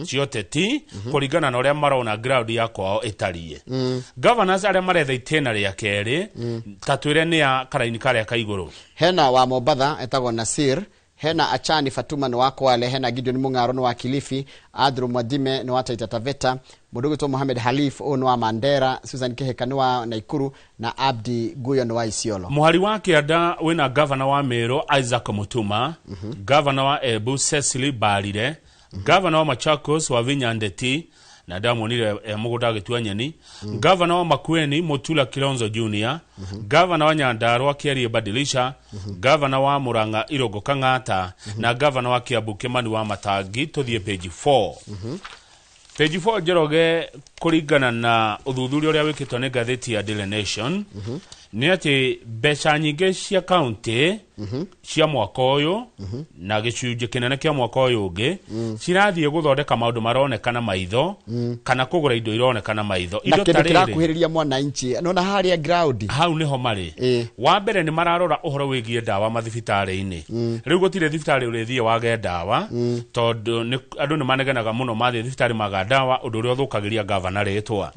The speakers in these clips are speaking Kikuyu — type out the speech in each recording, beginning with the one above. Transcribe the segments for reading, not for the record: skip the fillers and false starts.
Cia ũteti kũringana na ũrĩa marona ground ya kwao ĩtariĩ. Governors arĩa maretha itĩna rĩa kerĩ, ta twĩre nĩ ya karaini karĩa ka igũrũ. Hena wa Mombatha etagwo Nasir, hena Achani Fatuma nĩ wa Kwale, hena Gideon Mung'aro nĩ wa Kilifi, Andrew Mwadime nĩ wa Taita Taveta, mũndũ ũgwĩtwo Mohamed Halif ũyũ nĩ wa Mandera, Susan Kihika nĩ wa Naikuru na Abdi Guyo nĩ wa Isiolo. Mũhari wa kĩanda wĩna gavana wa Meru Isaac Mutuma, gavana wa Embu Cecily Mbarire, gavana wa Machakos Wavinya Ndeti, na ndamuonire mũgũnda agĩtua nyeni, gavana wa Makueni Mutula Kilonzo Junior, gavana wa Nyandarua Kierie Badilisha, gavana wa Murang'a Irũngũ Kang'ata na gavana wa Kiambu Kimani wa Matangi. Tũthiĩ page 4. Page 4, Njoroge, kũringana na ũthuthuria ũrĩa wĩkĩtwo nĩ ngathĩti ya Daily Nation, nĩ atĩ mbeca nyingĩ cia kaunti cia mwaka ũyũ na gĩcunjĩ kĩnene kĩa mwaka ũyũ ũngĩ cirathiĩ gũthondeka maũndũ maroneka na maitho kana kũgũra indo ironeka na maitho. Na indo kĩndũ ta rĩrĩ kĩrakuhĩrĩria mwananchi nona harĩa ground. Hau nĩho marĩ. Wa mbere nĩ mararora ũhoro wĩgiĩ ndawa mathibitarĩ-inĩ. Rĩu gũtirĩ thibitarĩ ũrĩthiĩ wage ndawa, tondũ andũ nĩ manegenaga mũno mathiĩ thibitarĩ maga ndawa, ũndũ ũrĩa ũthũkagĩria gavana rĩtwa.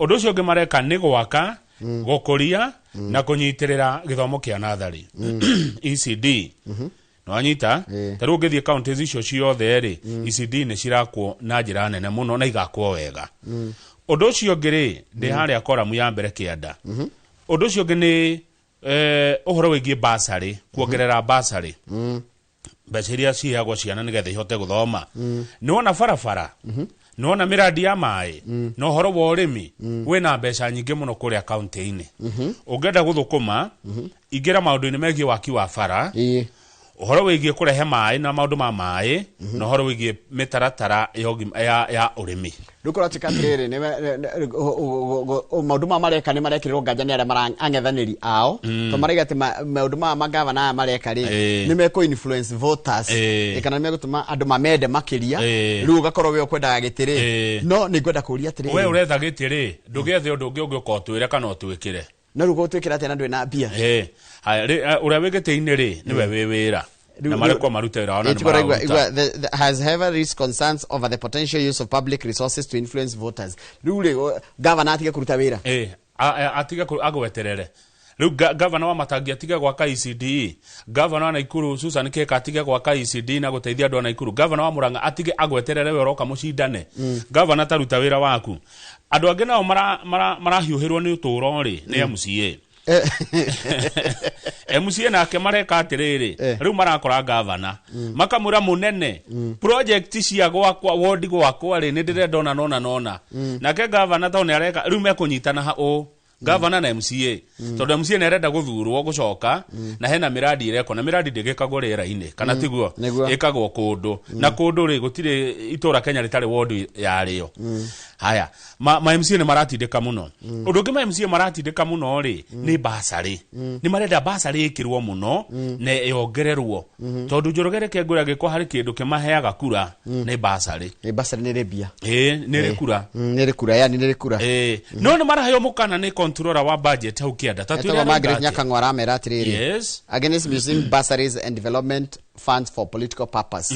Ũndũ ũcio ũngĩ mareka nĩ gwaka, gũkũria na kũnyitĩrĩra gĩthomo kĩa natharĩ, ECD. Nĩwanyita? Ta rĩu ũngĩthiĩ counties icio ciothe rĩ, ECD nĩ cirakwo na njĩra nene mũno na igakwo wega. Ũndũ ũcio ũngĩ rĩ, ndĩ harĩa koramu ya mbere kĩanda. Ũndũ ũcio ũngĩ nĩ ũhoro wĩgiĩ basarĩ, kuongerera basarĩ, mbeca iria ciheagwo ciana nĩgetha ihote gũthoma. Nĩwona barabara, nĩwona mĩradi ya maĩ na ũhoro wa ũrĩmi wĩna mbeca nyingĩ mũno kũrĩa kaunti-inĩ. Ũngĩenda gũthũkũma, ingĩra maũndũ-inĩ megiĩ waki wa bara, ũhoro wĩgiĩ kũrehe maĩ na maũndũ ma maĩ, na ũhoro wĩgiĩ mĩtaratara ya ya ũrĩmi. Rĩu kũratuĩka atĩrĩrĩ, maũndũ maya mareka nĩ marekĩrĩrwo nganja nĩ arĩa ang'ethanĩri ao, tondũ maraiga atĩ maũndũ maya magavana aya mareka rĩ, nĩ mekũ influence voters. Kana nĩ megũtũma andũ mamende makĩria. Rĩu ũgakorwo we ũkwendaga gĩtĩ rĩ, no nĩ ngwenda kũria we atĩrĩrĩ, ũretha gĩtĩ rĩ, ndũgĩethe ũndũ ũngĩ ũngĩũka ũtwĩre kana ũtwĩkĩre. No rĩu gũtwĩkĩra atĩa na ndwĩ na mbia? Haya, ũrĩa wĩ gĩtĩ-inĩ rĩ, nĩwe wĩ wĩra na marekwo marute wĩra wao na nĩ maraũruta. Igua, has heavily raised concerns over the potential use of public resources to influence voters. Rĩu rĩ, gavana atige kũruta wĩra? Atige agweterere. Rĩu gavana wa Matangi atige gwaka ECDE, gavana wa Naikuru Susan Keka atige gwaka ECD na gũteithia andũ a Naikuru, gavana wa Murang'a atige agweterere we ũroka mũcindane? Gavana, taruta wĩra waku. Andũ angĩ nao marahiũhĩrwo nĩ ũtũũro rĩ, nĩ MCA. MCA nake mareka atĩrĩrĩ, rĩu marakora gavana makamwĩra, "Mũnene, project cia gwakwa wodi gwakwa rĩ, nĩ ndĩrenda ona nona nona." Nake gavana tondũ nĩ areka rĩu mekũnyitana ha ũ gavana na MCA, tondũ MCA nĩ arenda gũthurwo gũcoka na hena mĩradi ĩrekwo, na mĩradi ndĩgĩkagwo rĩera-inĩ, kana tiguo? Nĩguo. Ĩkagwo kũndũ na kũndũ rĩ, gũtirĩ itũra Kenya rĩtarĩ wodi yarĩo. Haya, ma MCA nĩ maratindĩka mũno. Ũndũ ũngĩ ma MCA maratindĩka mũno rĩ, nĩ basarĩ. Nĩ marenda basarĩ ĩkĩrwo mũno na yongererwo, tondũ Njoroge, reke ngwĩre, angĩkorwo harĩ kĩndũ kĩmaheaga kura nĩ basarĩ. Basarĩ nĩ rĩ mbia. Ĩĩ, nĩ rĩ kura. Nĩ rĩ kura, yani nĩ rĩ kura. Ĩĩ, no nĩ maraheo mũkana nĩ controller wa budget hau kĩanda. Ta twĩre etagwo arauga Margaret atĩa? Nyakang'o, aramera atĩrĩrĩ, against using bursaries and development funds for political purpose.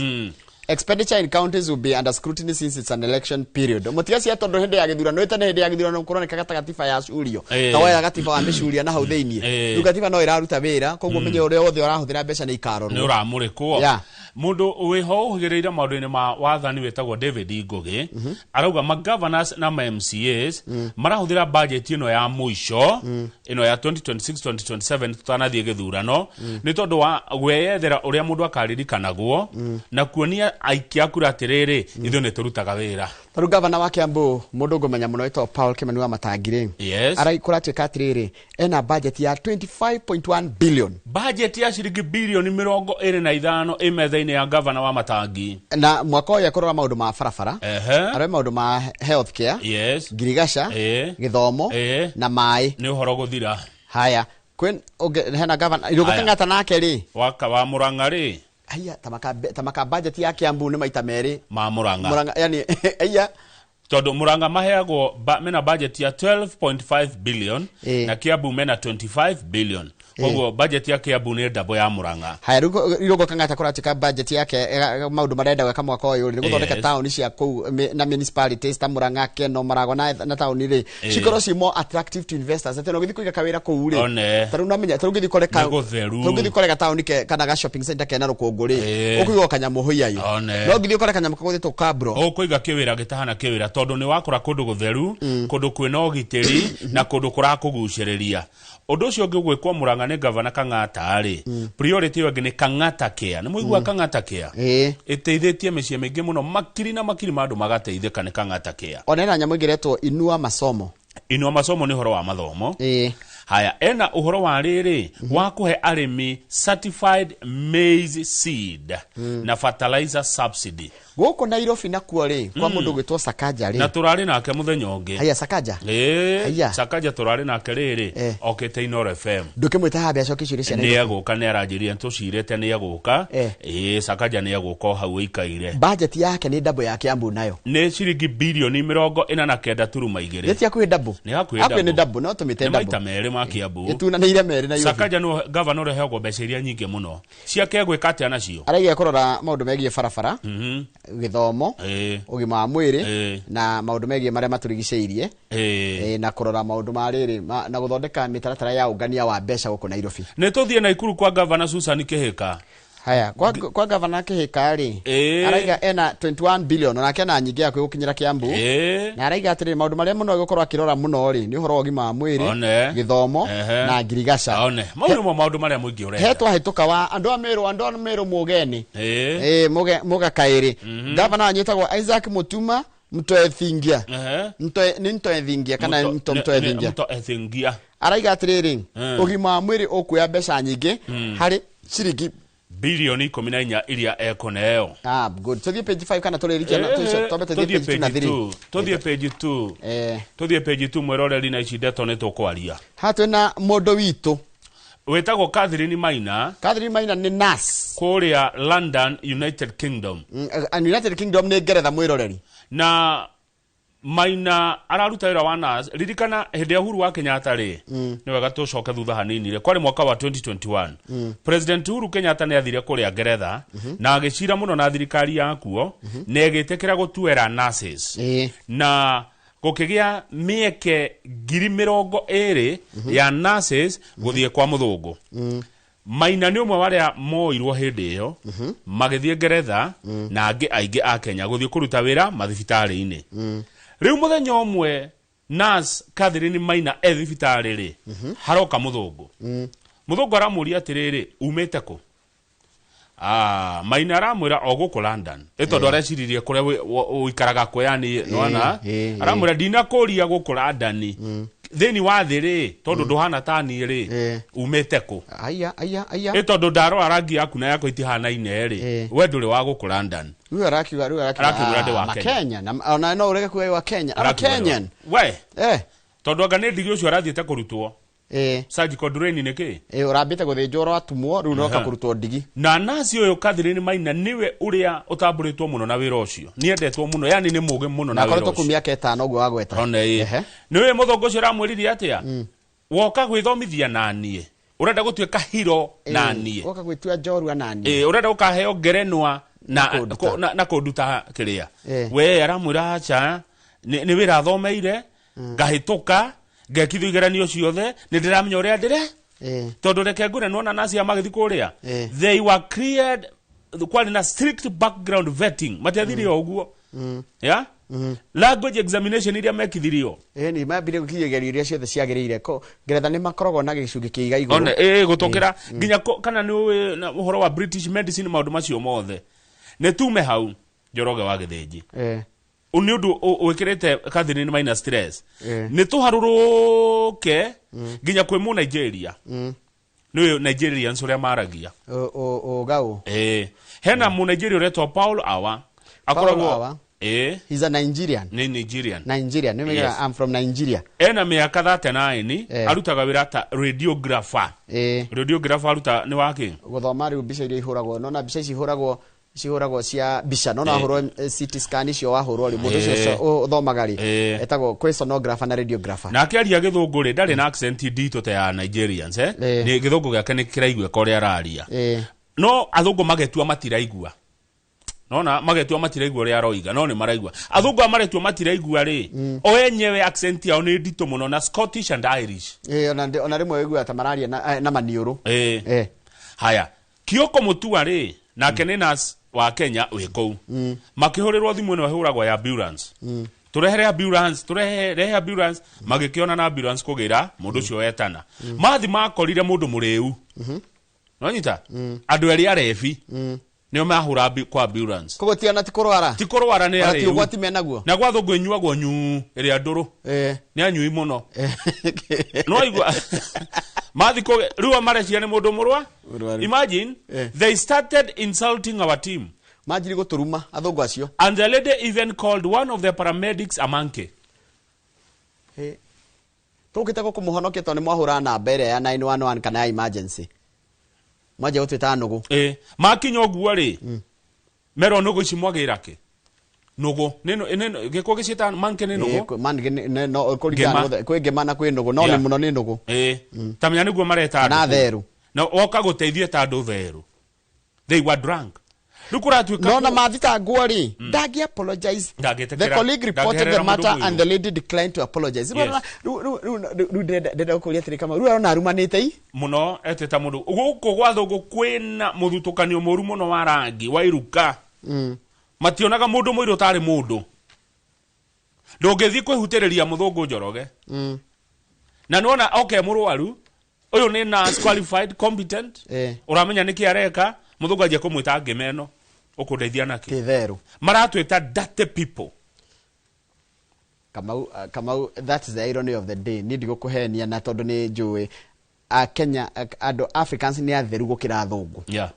Expenditure in counties will be under scrutiny since it's an election period. Mũtigacia tondũ hĩndĩ ya gĩthurano ĩtene, hĩndĩ ya gĩthurano kũroneka gata gatiba yacurio. Ta woya gatiba wa mĩcuria na hau thĩiniĩ. Rĩu gatiba no ĩraruta wĩra, koguo menye ũrĩa wothe ũrahũthĩra mbeca nĩ ikarorwo. Nĩ ũramũrĩkwo. Mũndũ wĩho ũhĩgĩrĩire maũndũ-inĩ ma wathani wĩtagwo David Ngũgĩ arauga ma governors na ma MCAs marahũthĩra budget ĩno ya mũico, ĩno ya 2026 2027 tũtanathiĩ gĩthurano, nĩ tondũ wa gweyethera ũrĩa mũndũ akaririkanagwo na kuonia aikia a kura atĩrĩrĩ, ithuĩ nĩ tũrutaga wĩra. Tarĩu gavana wa Kiambu, mũndũ ngũmenya mũno wĩtagwo Paul Kimani wa Matangi rĩ, kũratuĩka atĩrĩrĩ, ena budget ya 25.1 billion. Budget ya ciringi bilioni 25 ĩ metha-inĩ ya gavana wa Matangi. Na mwaka ũyũ ekũrora maũndũ ma barabara, arore maũndũ ma health care, ngirigaca, gĩthomo na maĩ. Nĩ ũhoro gũthira. Haya, kwĩ hena gavana Irũngũ Haya. Kang'ata nake rĩ, wa Murang'a rĩ, aya tamaka budget ya Kiambu nĩ maita merĩ ma Murang'a. Murang'a yani aya. Tondũ Murang'a maheagwo mena budget ya 12.5 billion na Kiambu mena 25 billion. Koguo budget ya Kiambu nĩ ndabo ya Murang'a. Haya, Irũngũ Kang'ata kũratuĩka budget yake, maũndũ marenda gwĩka mwaka ũyũ rĩ, nĩ gũthondeka taũni cia kũu na municipalities ta Murang'a, Keno, Maragwa na taũni rĩ, cikorwo ci more attractive to investors, atĩ no gĩthiĩ kũiga kawĩra kũu rĩ, One. ta rĩu namenya, ta rĩu ũngĩthiĩ ũkore Nĩ gũtheru. ta rĩu ũngĩthiĩ ũkore gataũni kana ga shopping center kena rũkũngũ rĩ, ũkũigua kanyamũ hũiyayo. One. No ũngĩthiĩ ũkore kanyamũ kagũthĩtwo kabro. Ũkũiga kĩwĩra gĩtahana kĩwĩra, tondũ nĩ wakora kũndũ gũtheru, kũndũ kwĩna ũgitĩri na kũndũ kũrakũgucĩrĩria. Ũndũ ũcio ũngĩ ũgwĩkwo Murang'a nĩ gavana Kang'ata rĩ, priority ĩyo ĩngĩ nĩ Kang'ata Care. Nĩ mũigua Kang'ata Care? Ĩĩ. Ĩteithĩtie mĩciĩ mĩingĩ mũno, makiri na makiri ma andũ magateithĩka nĩ Kang'ata Care. Ona ena nyamũ ĩngĩ ĩretwo Inua Masomo. Inua Masomo nĩ ũhoro wa mathomo. Ĩĩ. Haya, ena ũhoro wa rĩrĩ wa kũhe arĩmi certified maize seed na fertilizer subsidy. Gũkũ Nairobi nakuo rĩ, kwa mũndũ ũgwĩtwo Sakaja Na rĩ. tũrarĩ nake mũthenya ũngĩ. Haya, Sakaja. Ĩĩ, Haya. Sakaja tũrarĩ nake rĩrĩ, okĩte Inooro FM. Ndũkĩmwĩta haha acoke ciũria cia Nĩ Nairobi. egũka, nĩ aranjĩrire tũcirĩte nĩ egũka. Ĩĩ, Sakaja nĩ egũka o hau ĩikaire. Budget yake nĩ double ya Kiambu nayo. Nĩ ciringi birioni 49.2. Nĩ ti hakuhĩ double. Nĩ hakuhĩ Hakuhĩ nĩ double. double, no tũmĩte Nĩ maita double. merĩ ma Kiambu. Ĩtunanĩire merĩ Nairobi. Sakaja nĩ gavana ũrĩa ũheagwo mbeca iria nyingĩ mũno. Ciake egwĩka atĩa nacio? Araiga kũrora maũndũ megiĩ barabara, gĩthomo, ũgima wa mwĩrĩ, na maũndũ megiĩ marĩa matũrigicĩirie, na kũrora maũndũ ma rĩrĩ na gũthondeka mĩtaratara ya ũngania wa mbeca gũkũ Nairobi. Nĩ tũthiĩ Naikuru kwa gavana Susan Kĩhĩka. Haya, kwa gavana Kĩhĩka rĩ, araiga ena 21 billion, onake ena nyingĩ ya gũkinyĩra Kiambu. Na araiga atĩrĩrĩ, maũndũ marĩa mũno egũkorwo akĩrora mũno rĩ, nĩ ũhoro wa ũgima wa mwĩrĩ, One. gĩthomo, na ngirigaca. One. Mau nĩmo maũndũ marĩa mũingĩ ũrenda. He twahĩtũka wa andũ a Meru, andũ a Meru mũgeni. Ĩĩ, mũgakaĩrĩ. Gavana wanyu etagwo Isaac Mutuma Mtoethingia. Nĩ Mtoethingia kana Mtoethingia? Mtoethingia. Araiga atĩrĩrĩ, ũgima wa mwĩrĩ ũkuoya mbeca nyingĩ harĩ ciringi bilioni 14 iria ekũneo. Ah, good. Tũthiĩ page 5 kana tũrĩrĩkia na twambe tũthiĩ Tũthiĩ page 2 na page 3. 2. Tũthiĩ page 2. Tũthiĩ page 2 mwĩroreri, na ici ndeto nĩ tũkwaria. Ha twĩna mũndũ witũ wĩtagwo Catherine Maina. Catherine Maina nĩ nurse kũrĩa London, United Kingdom. United Kingdom nĩ Ngeretha, mwĩroreri. Na Maina araruta wĩra wa nurse. Ririkana hĩndĩ ya Uhuru wa Kenyatta rĩ, nĩ wega tũcoke thutha hanini rĩ, kwarĩ mwaka wa 2021, President Uhuru Kenyatta nĩ athire kũrĩa Ngeretha na agĩcira mũno na thirikari yakuo na ĩgĩtĩkĩra gũtuĩra nurses, na gũkĩgĩa mĩeke 20,000 ya nurses gũthiĩ kwa mũthũngũ. Maina nĩ ũmwe wa arĩa moirwo hĩndĩ ĩyo magĩthiĩ Ngeretha na angĩ aingĩ a Kenya gũthiĩ kũruta wĩra mathibitarĩ-inĩ. Rĩu mũthenya ũmwe nurse Catherine Maina e thibitarĩ rĩ, haroka mũthũngũ. Mũthũngũ aramũria atĩrĩrĩ, umĩte kũ? Ah, Maina aramwĩra o gũkũ London, ĩ tondũ areciririe kũrĩa ũikaraga kũ, yani nĩwona, aramwĩra ndinakũria gũkũ London thĩinĩ wa thĩ rĩ, tondũ ndũhana ta niĩ rĩ, umĩte kũ? Aya, aya, aya. Ĩ tondũ ndarora rangi yaku na yakwa itihanaine rĩ, we ndũrĩ wa gũkũ London. Rĩu arakiuga Arakiuga ndĩ wa Kenya. Kenya na ona no ũrege kuga wa Kenya. Ama Arakiuga ndĩ wa- Kenyan. We tondũ anga nĩ ndigi ũcio arathiĩte kũrutwo surgical drain nĩ kĩ. Ũrambĩte gũthĩnjwo, ũratumwo, rĩu ũroka kũrutwo ndigi. Na nasi ũyũ Catherine Maina nĩwe ũrĩa ũtambũrĩtwo mũno na wĩra ũcio, nĩendetwo mũno, yani nĩ mũgĩ mũno Na na wĩra akoretwo kuu ũcio. mĩaka 5 ũguo wagweta. One ĩ. Nĩũĩ mũthũngũ ũcio ũramwĩrire atĩa? Woka gwĩthomithia naniĩ, ũrenda gũtuĩka hero naniĩ? Woka gwĩtua njorua naniĩ? Ĩ, ũrenda gũkaheo ngerenwa na kũnduta. Na kũnduta kĩrĩa? We aramwĩra aca, nĩ wĩra athomeire, ngahĩtũka, ngekithio igeranio ciothe, nĩ ndĩramenya ũrĩa ndĩre, tondũ reke ngwĩre, nĩwona nasi a magĩthiĩ kũrĩa, they were cleared, kwarĩ na strict background vetting, matiathire o ũguo ya language examination iria mekithirio. Ĩ nĩ mambire gũkinyia igerio iria ciothe ciagĩrĩire. Ko Ngeretha nĩ makoragwo na gĩcunjĩ kĩiga igũrũ. One ĩ gũtũkĩra nginya kana nĩ ũĩ na ũhoro wa British medicine, maũndũ macio mothe. Nĩ tume hau, Njoroge wa Gĩthĩnji, nĩ ũndũ wĩkĩrĩte Catherine Maina stress. Nĩ tũharũrũke nginya kwĩ mũ Nigeria. Nĩ Nigerians ũrĩa maragia. Ũgaũ. Ĩ, hena mũ Nigeria ũretwo Paul Awa akoragwo Awa. Ĩ. He's a Nigerian. Nĩ Nigerian. Nigerian. Nĩ Yes. I'm from Nigeria. Ena mĩaka 39. Arutaga wĩra ta radiographer. Radiographer aruta nĩ wakĩ? Gũthoma rĩu mbica iria ihũragwo, nona mbica ici ihũragwo Cihũragwo cia mbica no nahũrwo CT scan icio wahũrwo rĩ, mũndũ ũcio ũthomaga rĩ, etagwo kwĩ sonographer na radiographer. Na akĩaria gĩthũngũ rĩ, ndarĩ na accent nditũ ta ya Nigerians, eh? Nĩ gĩthũngũ gĩake nĩ kĩraiguĩka ũrĩa araria. No athũngũ magetua matiraigua, nona magetua matiraigua ũrĩa aroiga, no nĩ maraigua. Athũngũ aya maretua matiraigua rĩ, o enyewe accent yao nĩ nditũ mũno, na Scottish and Irish. Ona rĩmwe wĩiguaga ta mararia na maniũrũ. Haya, Kioko Mutua rĩ, nake nĩ nurse wa Kenya wĩ kũu, makĩhũrĩrwo thimũ ĩno ĩhũragwo ya ambulance, tũrehere ambulance, tũrehe, rehe ambulance. Magĩkĩona na ambulance kũgĩra mũndũ ũcio wetana mathi, makorire mũndũ mũrĩu nonyita andũ erĩ arebi nĩo mahũra kwa ambulance. Koguo ti ona ti kũrwara. Ti kũrwara, nĩ Ona ti arĩu. ũgwati menaguo. Na gwa thũngũ ĩnyuagwo nyuu ĩrĩa ndũrũ. Nĩ anyui mũno, no igua mathi kũ rĩu marecia nĩ mũndũ mũrwa. Mũrwaru. Imagine, they started insulting our team. Manjiri gũtũruma athũngũ acio. And the lady even called one of the paramedics a monkey. Tũkĩte gũkũmũhonokia tondũ nĩ mwahũra namba ĩrĩa ya 911 kana ya emergency, mwanjia gũtwĩta nũgũ. Makinya ũguo rĩ, merwo nũgũ ici mwagĩra kĩ nũgũ gĩkũ gĩciĩta monkey nĩ nũgũ. No, kũringana Ngĩma. Kwĩ ngĩma na kwĩ nũgũ, no nĩ mũno nĩ nũgũ. Tamenya nĩguo mareta Kana andũ kũu. therũ. Na woka gũteithia ta andũ therũ, they were drunk. Rĩu kũratuĩka No na mathitangwo rĩ, ndangĩ apologize. Ndangĩtĩkĩra. The colleague reported the Ndangĩherera mũndũ matter mũiru. and the lady declined to apologize. Yes. Rĩu ndĩrenda gũkũria atĩrĩ, kama rĩu arona arumanĩte i Mũno etĩta mũndũ gũkũ gwa thũngũ kwĩna mũthutũkanio mũru mũno wa rangi wa iruka. Mationaga mũndũ mũirũ tarĩ mũndũ. Ndũngĩthiĩ kwĩhutĩrĩria mũthũngũ Njoroge na nĩwona oke mũrwaru ũyũ nĩ nurse, qualified, competent. Ũramenya nĩkĩ areka, mũthũngũ anjia kũmwĩta ngĩma ĩno ũkũndeithia nakĩ. Tĩ therũ. Maratwĩta dirty people. Kamau, Kamau, that is the irony of the day. Niĩ ndigũkũhenia na tondũ nĩ njũĩ a Kenya, andũ Africans nĩ atheru gũkĩra athũngũ.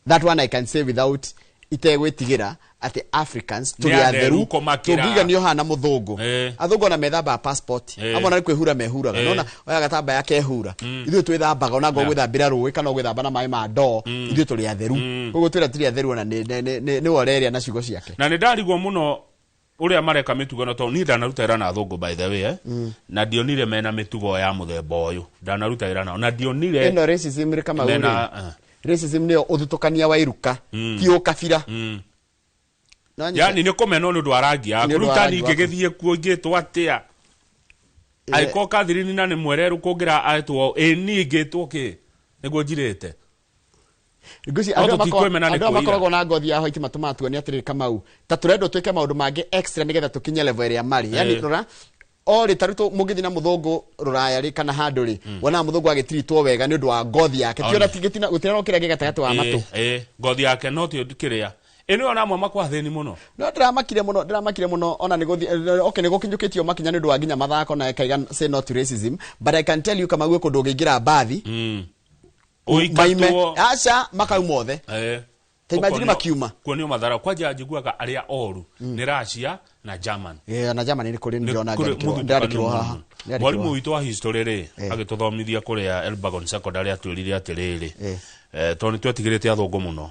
That one I can say without itegwĩtigĩra atĩ Africans Nĩ tũrĩ atheru atheru kũmakĩra. Tũngĩiganio hana mũthũngũ. Athũngũ ona methambaga passport. Amwe ona nĩ kwĩhura mehuraga. Nona oya gatambaya kehura, ithuĩ twĩthambaga ona ngorwo gwĩthambĩra rũĩ kana gwĩthamba na maĩ ma ndoo. Ithuĩ tũrĩ atheru, koguo twĩra tũrĩ atheru ona nĩwe ũreria na ciugo ciake. Na nĩ ndarigwo mũno ũrĩa mareka mĩtugo ĩno, tondũ niĩ ndanaruta wĩra na athũngũ, by the way, eh? Na ndionire mena mĩtugo ya mũthemba ũyũ. Ndanaruta wĩra nao na ndionire Ĩno racism rĩ, Kamau, mena rĩ, racism nĩyo ũthutũkania wa iruka, ti ũkabira. No nyite- Yani nĩ kũmenwo nĩ ũndũ wa rangi yaku. Nĩ ũndũ Rĩu wa tani rangi waku. ingĩgĩthiĩ kuo ingĩtwo atĩa angĩkorwo Catherine na nĩ mwereru kũngĩra etwo ĩ niĩ ingĩtwo kĩ nĩguo njirĩte? Ngwĩciria No andũ aya tũtikwĩmena nĩ andũ aya kũira. makoragwo na ngothi ya white matũmaga tuone atĩrĩrĩ, Kamau, ta tũrendwo twĩke maũndũ mangĩ extra nĩgetha tũkinye level ĩrĩa marĩ, yani rora o rĩ, ta rĩu mũngĩthiĩ na mũthũngũ rũraya rĩ kana handũ rĩ, wonaga mũthũngũ agĩtiritwo wega nĩ ũndũ wa ngothi yake, ti ona gũtina no kĩrĩa gĩ gatagatĩ wa matũ. Ngothi yake no tio kĩrĩa ĩno yona amwe makwa thĩni mũno. No ndĩramakire mũno, ndĩramakire mũno ona nĩ gũthiĩ, okay, nĩ gũkinyũkĩtio makinya nĩ ũndũ wa nginya mathako na kaiga say no to racism, but I can tell you, Kamau, gwĩ kũndũ ũngĩingĩra mbathi maime Ũikatwo. Aca, makauma othe. Ta imagine makiuma. Kuonio mathara kwanja njiguaga arĩa oru nĩ Russia na German. Na Germany nĩ kũrĩ ndĩrona Kũrĩ ngĩandĩkĩrwo mũthutũkanio ndĩrandĩkĩrwo haha. mũno. Ndĩrandĩkĩrwo Mwarimũ haha. witũ wa history rĩ, agĩtũthomithia kũrĩa Elbagon Secondary, atwĩrire atĩrĩrĩ, tondũ nĩ twetigĩrĩte athũngũ mũno,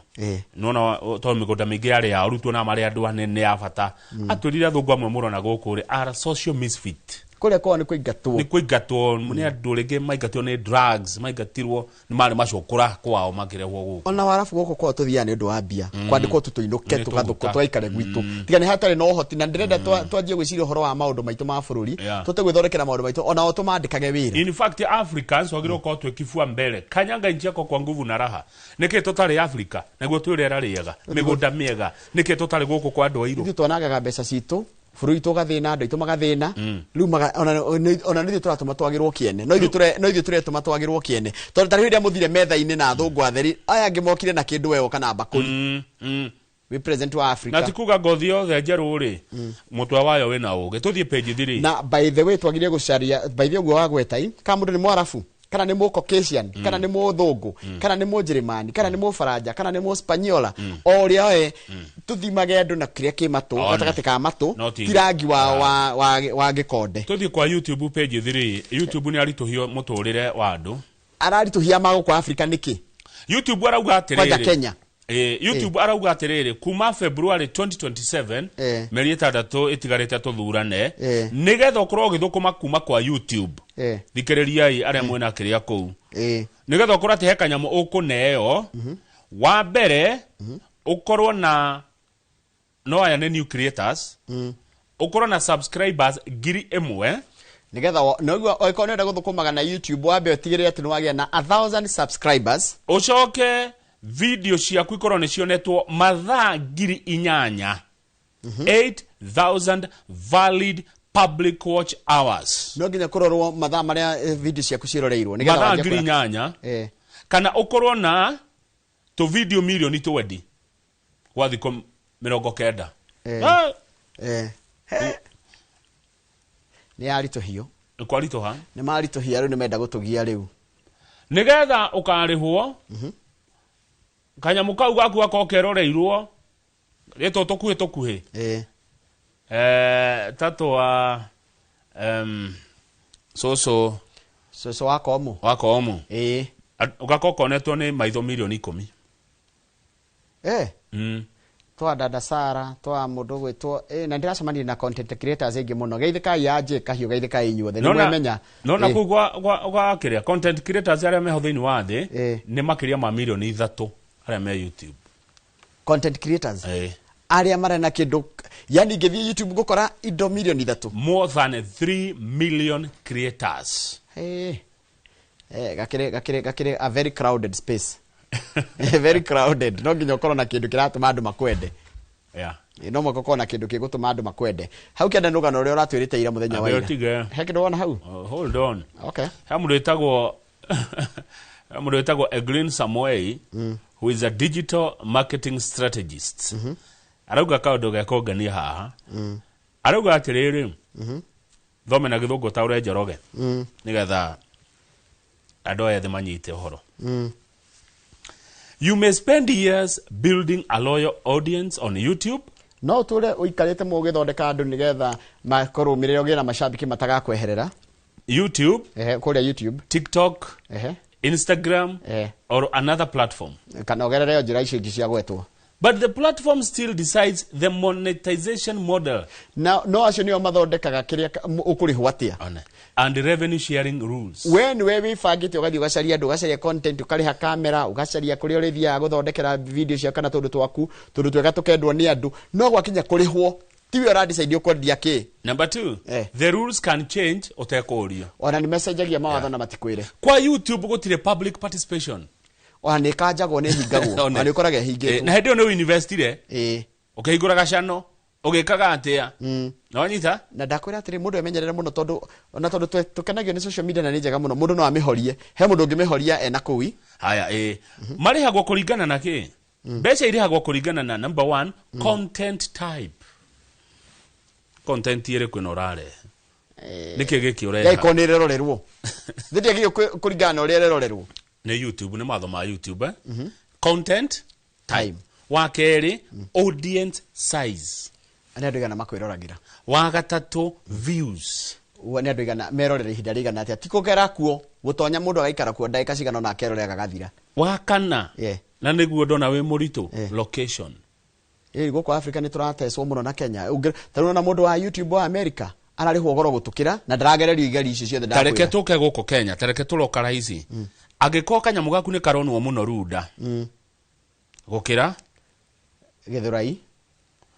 nona tondũ mĩgũnda mĩingĩ yarĩ yao, rĩu tuonaga marĩ andũ anene a bata. Atwĩrire athũngũ amwe mũrona gũkũ rĩ are social misfit. Kũrĩa kwao nĩ kũingatwo. Nĩ kũingatwo nĩ andũ, rĩngĩ maingatwo nĩ drugs, maingatirwo nĩ marĩ macũkũra kwao makĩrehwo gũkũ. Ona warabu gũkũ kwao tũthiaga nĩ ũndũ wa mbia, kwandĩkwo tu tũinũke Nĩ tũgathũkwo tũguta. tũgaikare gwitũ, tiga nĩ hatarĩ na ũhoti na ndĩrenda twanjie gwĩciria ũhoro wa maũndũ maitũ ma bũrũri, tũte gwĩthondekera maũndũ maitũ onao tũmandĩkage wĩra. In fact, Africans wagĩrĩirwo gũkorwo twĩ kifua mbele, kanyanga nchi yako kwa nguvu na raha. Nĩkĩ tũtarĩ Africa nĩguo twĩ rĩera rĩega, mĩgũnda mĩega? Nĩkĩ tũtarĩ gũkũ kwa andũ airũ? Ithuĩ twanangaga mbeca citũ, bũrũri witũ ũgathĩna, andũ aitũ magathĩna. Rĩu ona nĩ ithuĩ tũratũma twagĩrwo kĩene, no ithuĩ tũretũma twagĩrwo kĩene, tondũ ta rĩu hĩndĩ ĩrĩa mũthire metha-inĩ na athũngũ atheri aya angĩ mokire na kĩndũ wewo kana mbakũri wĩ president wa Africa. Na ti kuga ngothi yothe njerũ rĩ mũtwe wayo wĩna ũgĩ. Tũthiĩ page 3. Na by the way, twagire gũcaria, by the way, ũguo wagweta i kana mũndũ nĩ mwarabu kana nĩ mũcaucasian kana nĩ mũthũngũ kana nĩ mũnjĩrĩmani kana nĩ mũbaranja kana nĩ mũspaniola, o ũrĩa we tũthimage andũ na kĩrĩa kĩ matũ One. gatagatĩ ka matũ, No ti rangi wa gĩkonde. Tũthiĩ kwa YouTube page 3. YouTube nĩ aritũhio mũtũrĩre wa andũ. Araritũhia magũkũ Africa nĩkĩ? YouTube arauga Kwanja atĩrĩrĩ, Kenya. YouTube arauga atĩrĩrĩ, kuma February 2027, mĩeri 6 ĩtigarĩte tũthurane, nĩgetha ũkorwo ũgĩthũkũma kuma kwa YouTube, thikĩrĩriai arĩa mwĩna kĩrĩa kũu, nĩgetha ũkorwo atĩ he kanyamũ ũkũneo, wa mbere ũkorwo na, no aya nĩ new creators, ũkorwo na subscribers 1,000. Nigetha noguo oikorwo nĩũrenda gũthũkũmaga na YouTube, wambe ũtigĩrĩre atĩ nĩwagĩa na 1000 subscribers. Ũcoke video ciaku ikorwo nĩ cionetwo mathaa 8,000, 8000 valid public watch hours. No nginya kũrorwo mathaa marĩa video ciaku ciroreirwo nĩgetha mathaa wanjie ngiri inyanya, kana ũkorwo na tũ video milioni 20 gwa thikũ 90. Nĩ yaritũhio. Nĩ kwaritũha. Nĩ maritũhia rĩu, nĩ menda gũtũgia rĩu. Nĩgetha ũkarĩhwo kanyamũ kau gaku gakorwo keroreirwo gĩtũ tũkuhĩ tũkuhĩ, tatwa cũcũ. Cũcũ wa komu. Wa komu. Ũgakorwo konetwo nĩ maitho milioni 10. Twa dada Sara, twa mũndũ gwĩtwo, na ndĩracemania na content creators aingĩ mũno. Geithĩkai ya kahiũ, geithĩkai inyuothe, nĩ mwemenya. Nona kũu gwa kĩrĩa content creators arĩa meho thĩinĩ wa thĩ nĩ makĩria ma milioni 3 arĩa me YouTube. Content creators arĩa marĩ na kĩndũ, yani ngĩthiĩ YouTube ngũkora indo milioni 3. More than 3 million creators. Gakĩrĩ a very crowded space. Very crowded. No nginya ũkorwo na kĩndũ kĩratũma andũ makwende. No mũhaka ũkorwo na kĩndũ gĩgũtũma andũ makwende. Hau kĩanda nĩ rũgano rũrĩa ũratwĩrĩte ira mũthenya wa Ambe ira. ũtige. He kĩndũ wona hau? Hold on. Okay. He mũndũ wĩtagwo Eglin Samoei, who is a digital marketing strategist. Arauga kaũndũ gekũngenia haha. Arauga atĩrĩrĩ, thome na gĩthũngũ ta ũrĩa Njoroge, nĩgetha andũ aya ethĩ manyite ũhoro. You may spend years building a loyal audience on YouTube. No ũtũre ũikarĩte mũgĩthondeka andũ nĩgetha makũrũmĩrĩre, ũgĩe na macambĩki matagakweherera. YouTube, kũrĩa YouTube, TikTok, Instagram, or another platform. Kana ũgerere o njĩra icio ingĩ cia gwetwo. But the platform still decides the monetization model. Na no acio nĩo mathondekaga kĩrĩa ũkũrĩhwo atĩa. One. And revenue sharing rules. We nĩwe wĩbangĩte, ũgathiĩ ũgacaria andũ, ũgacaria content, ũkarĩha kamera, ũgacaria kũrĩa ũrĩthiaga gũthondekera video ciaku kana tũndũ twaku, tũndũ twega tũkendwo nĩ andũ. No gwakinya kũrĩhwo, tiwe ũradecide ũkwendia kĩ. Number 2, the rules can change ũtekũũrio. Ona nĩ mecenjagia mawatho na matikwĩre. Kwa YouTube gũtirĩ public participation. Ona nĩ ĩkanjagwo, nĩ ĩhingagwo. Ona nĩ ũkoraga ĩhingĩtwo. Na hĩndĩ ĩyo nĩ ũinvestire. Ũkĩhingũra gacano, ũgĩkaga atĩa? Na wanyita? Na ndakwĩra atĩrĩ, mũndũ emenyerere mũno, tondũ ona tondũ tũkenagio nĩ social media na nĩ njega mũno, mũndũ no amĩhorie. He mũndũ ũngĩmĩhoria ena kũu. Haya, Marĩhagwo kũringana na kĩ? Mbeca irĩhagwo kũringana na number 1, content type. Content ĩrĩkũ ĩno ũrarehe? Nĩkĩ gĩkĩ ũreha? Yaiko nĩ ĩrerorerwo. Thĩndĩ ĩgĩrĩirwo kũringana na ũrĩa ĩrerorerwo. Nĩ YouTube, nĩ matho ma YouTube, Content type. Wa kerĩ, audience size. Nĩ andũ aigana makwĩroragĩra? Wa gatatũ, views. Nĩ andũ aigana merorera ihinda rĩigana atĩa? Ti kũgera kuo, gũtonya mũndũ agaikara kuo ndagĩka cigana ũna akerorera gagathira. Wa kana, na nĩguo ndona wĩ mũritũ, location. Gũkũ Africa nĩ tũratecwo mũno na Kenya. Ta rĩu ona mũndũ wa YouTube wa America ararĩhwo goro gũtũkĩra na ndaragererio igerio icio ciothe Tareke ndakwĩra. tũke gũkũ Kenya, tareke tũroka raici. Angĩkorwo kanyamũ gaku nĩ karonwo mũno Runda. Gũkĩra Gĩthũrai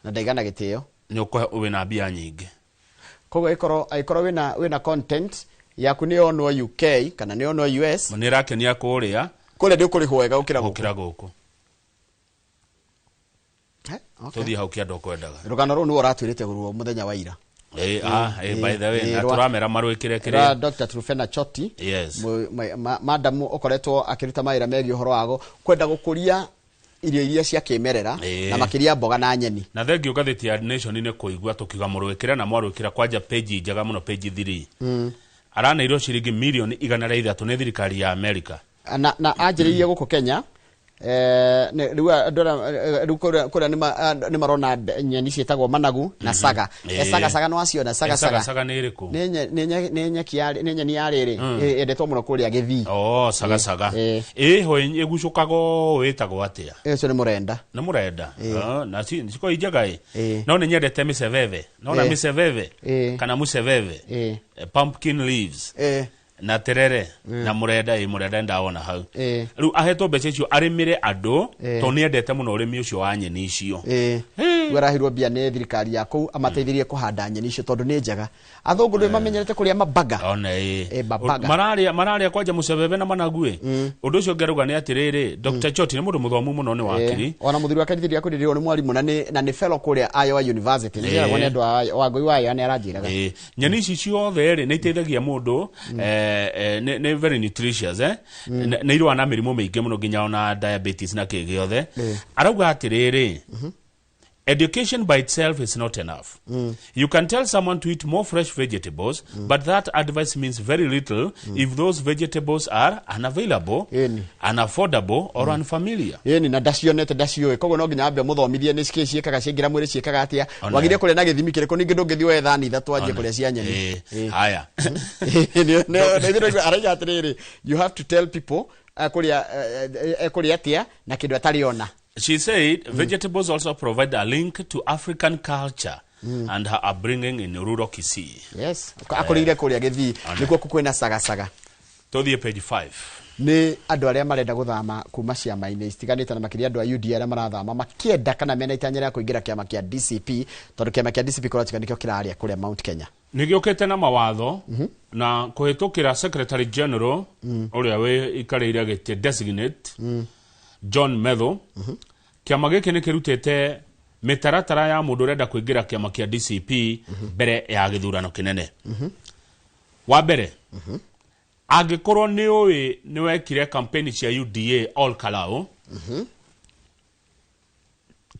na ndaigana gĩtĩo. Nĩ ũkũhe wĩna mbia nyingĩ. Koguo angĩkorwo wĩna content yaku nĩ yonwo UK kana nĩ yonwo US, Nĩ ĩrakenia kũrĩa. Kũrĩa nĩ ũkũrĩhwo wega gũkĩra gũkũ. Gũkĩra gũkũ. Tũthiĩ hau kĩanda ũkwendaga. Rũgano rũu nĩwe ũratwĩrĩte ruo mũthenya wa ira. By the way, na tũramera marwĩkĩre kĩrĩa. Ra Dr. Trufena Choti. Yes. Madam ũkoretwo akĩruta mawĩra megiĩ ũhoro wa kwenda gũkũria irio iria cia kĩmerera, na makĩria mboga na nyeni. Na thengiũ ngathĩti ya Nation nĩ kũigua tũkiuga mũrũĩkĩre na mwarũĩkĩra kwanja page njega mũno, page 3. Araneirwo ciringi milioni 103 nĩ thirikari ya America. Na anjĩrĩirie gũkũ Kenya Rĩu andũ arĩa rĩu kũrĩa nĩ marona nyeni ciĩtagwo managu na saga. Saga saga no aciona saga saga. Saga nĩ ĩrĩkũ? Nĩ nyeki ya nĩ nyeni ya rĩrĩ yendetwo mũno kũrĩa Gĩthii. Oh, saga saga. Ĩho ĩgucũkaga ũũ, ĩtagwo atĩa? Ũcio nĩ mũrenda. Nĩ mũrenda. Ah, na ciko njega ĩ. No nĩ nyendete mĩcebebe nona mĩcebebe kana mũcebebe, pumpkin leaves na terere na mũrenda. Ĩ, mũrenda ndawona hau. Rĩu ahetwo mbeca icio arĩmĩre andũ tondũ nĩ endete mũno ũrĩmi ũcio wa nyeni icio. Rĩu arahirwo mbia nĩ thirikari ya kũu amateithirie kũhanda nyeni icio tondũ nĩ njega. Athũngũ nĩ mamenyerete kũrĩa mabaga. Ona ĩ. Mabaga. Mararĩa kwanja mũcebebe na managu ĩ. Ũndũ ũcio ũngĩ arauga nĩ atĩrĩrĩ, Dr. Choti nĩ mũndũ mũthomu mũno, nĩ wakiri. Ona mũthuri wake ndithiri akũrĩrĩrwo nĩ mwarimũ na nĩ fellow kũrĩa Iowa University. Nĩ njĩragwo nĩ andũ a Wangũi wa Iowa nĩ aranjĩraga. Nyeni ici ciothe rĩ nĩ iteithagia mũndũ, nĩ very nutritious, nĩ irũa na mĩrimũ mĩingĩ mũno nginya ona diabetes na kĩ gĩothe. Arauga atĩrĩrĩ, education by itself is not enough. You can tell someone to eat more fresh vegetables, but that advice means very little if those vegetables are unavailable, unaffordable, or unfamiliar. Ĩni, na ndacionete, ndaciũĩ, koguo no nginya ambe mũthomithie nĩ cikĩ ciĩkaga, ciaingĩra mwĩrĩ ciĩkaga atĩa, wagire kũrĩa na gĩthimi kĩrĩkũ. Ningĩ ndũngĩthiĩ woe thani ithatũ wanjie kũrĩa cia nyeni. Haya. Araiga atĩrĩrĩ, you have to tell people kũrĩa ekũrĩa atĩa na kĩndũ atarĩ ona. She said vegetables also provide a link to African culture and her upbringing in rural Kisii. Yes, akũrĩire kũrĩa Gĩthii, nĩkuo kwĩna sagasaga. Tũthiĩ page 5. Nĩ andũ arĩa marenda gũthama kuma ciama-inĩ citiganĩte na makĩria andũ a UDA arĩa marathama makĩenda kana mena itanya rĩa kũingĩra kĩama kĩa DCP, tondũ kĩama kĩa DCP kũratuĩka nĩkĩo kĩrarĩa kũrĩa Mount Kenya. Nĩ gĩũkĩte na mawatho na kũhĩtũkĩra secretary general ũrĩa wĩikarĩire gĩtĩ designate John Methu. Kĩama gĩkĩ nĩ kĩrutĩte mĩtaratara ya mũndũ ũrenda kũingĩra kĩama kĩa DCP mbere ya gĩthurano kĩnene. Wa mbere, angĩkorwo nĩ ũĩ nĩ wekire campaign cia UDA Ol Kalou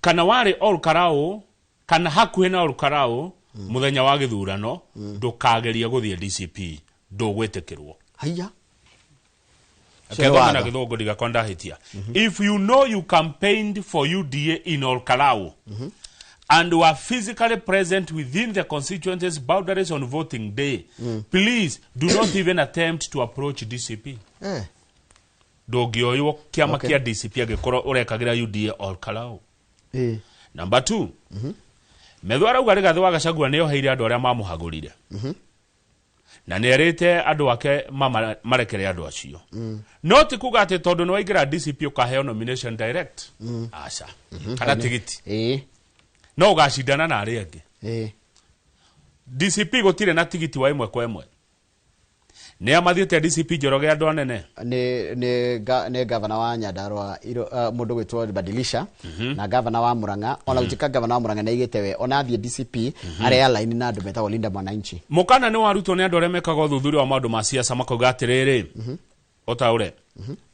kana warĩ Ol Kalou kana hakuhĩ na Ol Kalou mũthenya wa gĩthurano, ndũkagerie gũthiĩ DCP, ndũgwĩtĩkĩrwo. Haiya. Kethoma na gĩthũngũ ndigakorwo ndahĩtia. If you know you campaigned for UDA in Ol Kalou and were physically present within the constituency's boundaries on voting day, please do not even attempt to approach DCP. Ndũngĩoywo kĩama kĩa DCP angĩkorwo ũrekagĩra UDA Ol Kalou. Number 2, Methu arauga Rigathĩ wa Gachagua nĩ oheire andũ arĩa mamũhagũrire na nĩ erĩte andũ ake marekere andũ acio. No ti kuga atĩ tondũ nĩ waingĩra DCP ũkaheo nomination direct, aca, kana tigiti. No ũgacindana na arĩa angĩ. DCP gũtirĩ na tigiti wa ĩmwe kwa ĩmwe. Nĩ amathiĩte DCP, Njoroge, andũ anene? Nĩ gavana wa Nyandarua mũndũ gwĩtwo Badilisha na gavana wa Murang'a. Ona gũtuĩka gavana wa Murang'a nĩ aigĩte we ona athiĩ DCP arĩa line na andũ metagwo Linda Mwananchi. Mũkana nĩ warutwo nĩ andũ arĩa mekaga ũthuthuria wa maũndũ ma siasa, makauga atĩrĩrĩ, ũtaũre,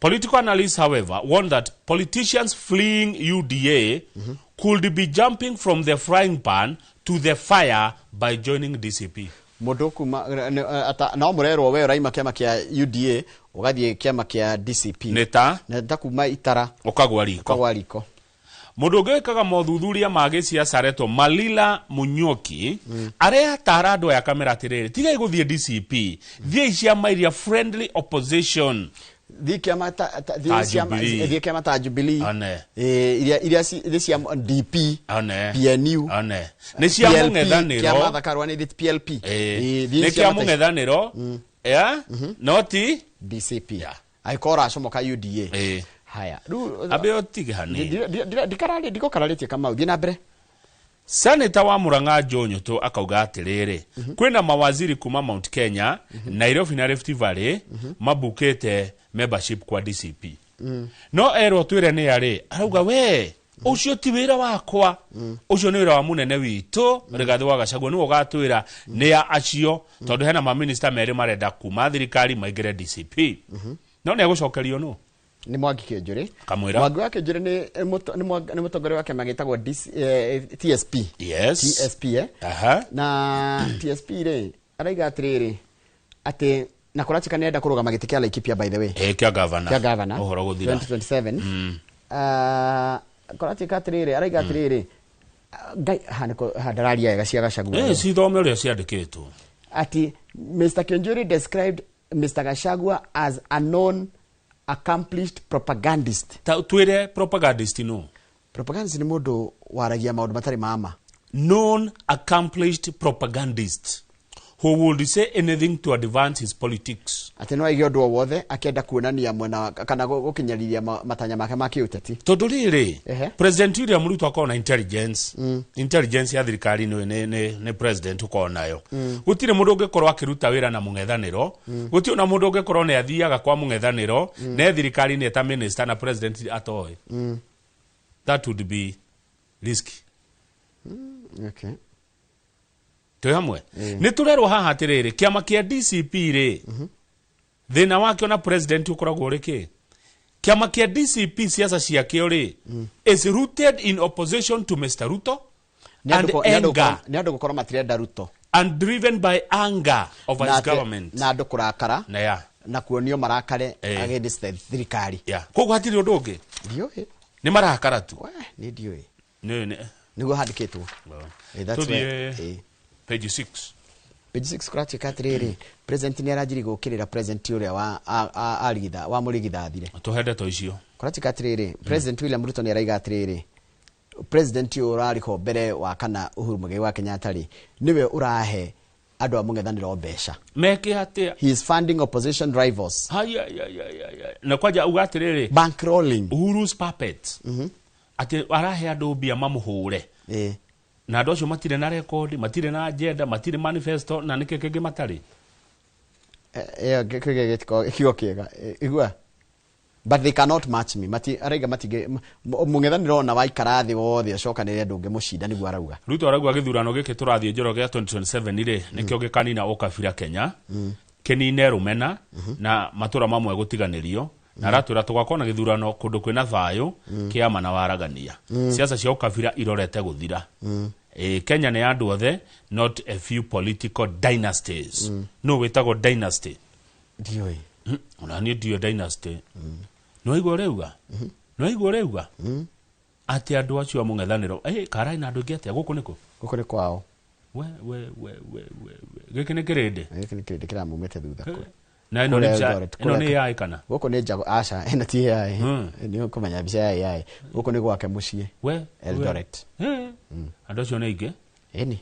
political analysts, however, warn that politicians fleeing UDA could be jumping from the frying pan to the fire by joining DCP. Mũndũ kuma no mũrerwo we ũraima kĩama kĩa UDA ũgathiĩ kĩama kĩa DCP nĩ ta nĩ ta kuma itara ũkagwa riko. Ũkagwa riko. Mũndũ ũngĩ wĩkaga mothuthuria ma gĩciaca aretwo Malila Munyoki, aretara andũ aya kamera atĩrĩrĩ, tigai gũthiĩ DCP, thiĩi ciama iria friendly opposition. Thiĩ kĩama ta Ta thiĩ ciama Jubilee. Thiĩ kĩama ta Jubilee. One. Iria nĩ cia DP, One. PNU, One nĩ cia PLP, mũng'ethanĩro. Kĩa Martha Karua nĩ PLP. Thiĩ nĩ kĩa ciama ta mũng'ethanĩro, yeah? No ti DCP. Yeah. Angĩkorwo ũracomoka UDA. Haya rĩu ambe ũtige hanini. Ndikokararĩtie Kamau, thiĩ na mbere. Senator wa Murang'a Joe Nyutu akauga atĩrĩrĩ, kwĩna mawaziri kuma Mount Kenya, Nairobi na Rift Valley mabukĩte membership kwa DCP. No erwo twĩre nĩ arĩ, arauga we ũcio ti wĩra wakwa, ũcio nĩ wĩra wa mũnene witũ Rigathĩ wa Gachagua, nĩwe ũgatwĩra nĩ a acio, tondũ hena maminista merĩ marenda kuma thirikari maingĩre DCP. No nĩ egũcokerio nũ? Nĩ Mwangi Kĩnjũrĩ. Kamwĩra. Mwangi wa Kĩnjũrĩ nĩ mũtongoria wa kĩama gĩtagwo TSP. TSP, eh? Na TSP rĩ araiga atĩrĩrĩ, atĩ na kũratuĩka nĩ arenda kũrũgama gĩtĩ kĩa Laikipia, by the way. Ĩ, kĩa gavana. Kĩa gavana. Ũhoro gũthira. 2027. Kũratuĩka atĩrĩrĩ, araiga atĩrĩrĩ, Ngai handararia wega cia Gachagua. Cithome ũrĩa ciandĩkĩtwo. Ati Mr. Kiunjuri described Mr. Gachagua as a known accomplished propagandist. Ta twĩre propagandist no. Propagandist nĩ mũndũ waragia maũndũ matarĩ mama. Known accomplished propagandist who would say anything to advance his politics. Atĩ no aige ũndũ o wothe akĩenda kuonania mwena kana gũkinyĩrĩria matanya make ma kĩũteti. Tondũ rĩrĩ, President William Ruto akoragwo na intelligence. Intelligence ya thirikari nĩ president ũkoragwo nayo. Gũtirĩ mũndũ ũngĩkorwo akĩruta wĩra na mũng'ethanĩro, gũtirĩ ona mũndũ ũngĩkorwo nĩ athiaga kwa mũng'ethanĩro, ne thirikari nĩ eta minister na president atoĩ. That would be risky. Okay. Twĩ hamwe. Nĩ tũrerwo haha atĩrĩrĩ, kĩama kĩa DCP rĩ, thĩna wakĩo na president ũkoragwo ũrĩ kĩ? Kĩama kĩa DCP siasa ciakĩo rĩ, is rooted in opposition to Mr. Ruto and anger. Nĩ andũ gũkorwo matirenda Ruto. And driven by anger over his government. Na andũ kũrakara. Na kuonio marakare against the thirikari. Koguo hatirĩ ũndũ ũngĩ. Ndiũĩ. Nĩ marakara tu. Nĩ ndiũĩ. Nĩguo handĩkĩtwo. Tũthiĩ page 6. Page 6 kũratuĩka atĩrĩrĩ, president nĩ aranjirie gũũkĩrĩra president ũrĩa wa arigitha wa mũrigithathire. Tũhe ndeto icio. Kũratuĩka atĩrĩrĩ, President William Ruto nĩ araiga atĩrĩrĩ, president ũyũ ũrarĩ ho mbere wa kana Uhuru Muigai wa Kenyatta rĩ, nĩwe ũrahe andũ a mũng'ethanĩro mbeca. Meke atĩa? He is funding opposition rivals. Haya. Na kwanja uga atĩrĩrĩ, bankrolling Uhuru's puppet. Atĩ arahe andũ mbia mamũhũre. Na andũ acio matirĩ na rekondi, matirĩ na agenda, matirĩ manifesto, na nĩkĩ kĩngĩ matarĩ? Ĩyo gĩtikoragwo kiugo kĩega. Igua. But they cannot match me. Mati araiga matige mũng'ethanĩro ona waikara thĩ wothe acokanĩrĩre ndũngĩmũcinda nĩguo arauga. Ruto arauga gĩthurano gĩkĩ tũrathiĩ njoro gĩa 2027 rĩ, nĩkĩo gĩkanina ũkabira Kenya, kĩnine rũmena na matũra mamwe gũtiganĩrio. Na aratwĩra tũgakorwo na gĩthurano kũndũ kwĩna thayũ, kĩama na waragania. Siasa cia ũkabira irorete gũthira. Kenya nĩ andũ othe, not a few political dynasties. No wĩtagwo dynasty. Ndiũĩ. Ona niĩ ndiũĩ dynasty. No igua ũrauga? No igua ũrauga? Atĩ andũ acio a mũng'ethanĩro, karai na andũ aingĩ atĩa? Gũkũ nĩkũ? Gũkũ nĩ kwao. We. Gĩkĩ nĩ kĩrĩndĩ? Gĩkĩ nĩ kĩrĩndĩ kĩramumĩte thutha kũ. Na ĩno nĩ AI kana? Gũkũ nĩ njago, aca, ĩno ti AI. Nĩ ũkũmenya mbica ya AI. Gũkũ nĩ gwake mũciĩ. Eldoret. Andũ acio nĩ aingĩ? Ĩni.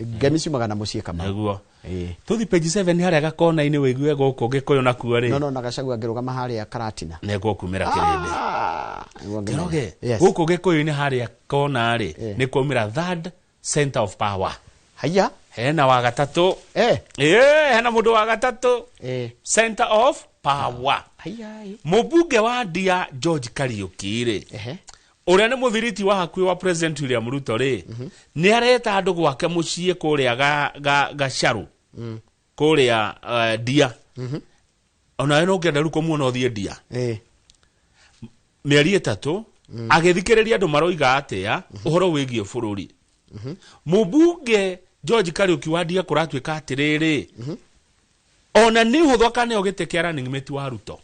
Ngemi ciumaga na mũciĩ Kamau. Nĩguo. Tũthiĩ page 7 harĩa gakona-inĩ wĩigue gũkũ Gĩkũyũ nakuo rĩ. No, na Gachagua angĩrũgama harĩa Karatina. Nĩguo kumĩra kĩrĩndĩ. Njoroge, gũkũ Gĩkũyũ-inĩ harĩa kona rĩ, nĩ kwaumĩra third center of power. Haya. Hena wa gatatũ. Hena mũndũ wa gatatũ. Center of power. Haya. Mũmbunge wa Ndia George Kariuki rĩ, ũrĩa nĩ mũthiriti wa hakuhĩ wa President William Ruto rĩ, nĩ areta andũ gwake mũciĩ kũrĩa Gacaru, kũrĩa Ndia. Onawe no ũngĩenda rĩu kũmuona ũthiĩ Ndia. Mĩeri 3 agĩthikĩrĩria andũ maroiga atĩa ũhoro wĩgiĩ bũrũri. Mũmbunge George Kariuki wa Ndia kũratuĩka atĩrĩrĩ, ona nĩ ũhũthũ akaneo gĩtĩ kĩa running mate wa Ruto.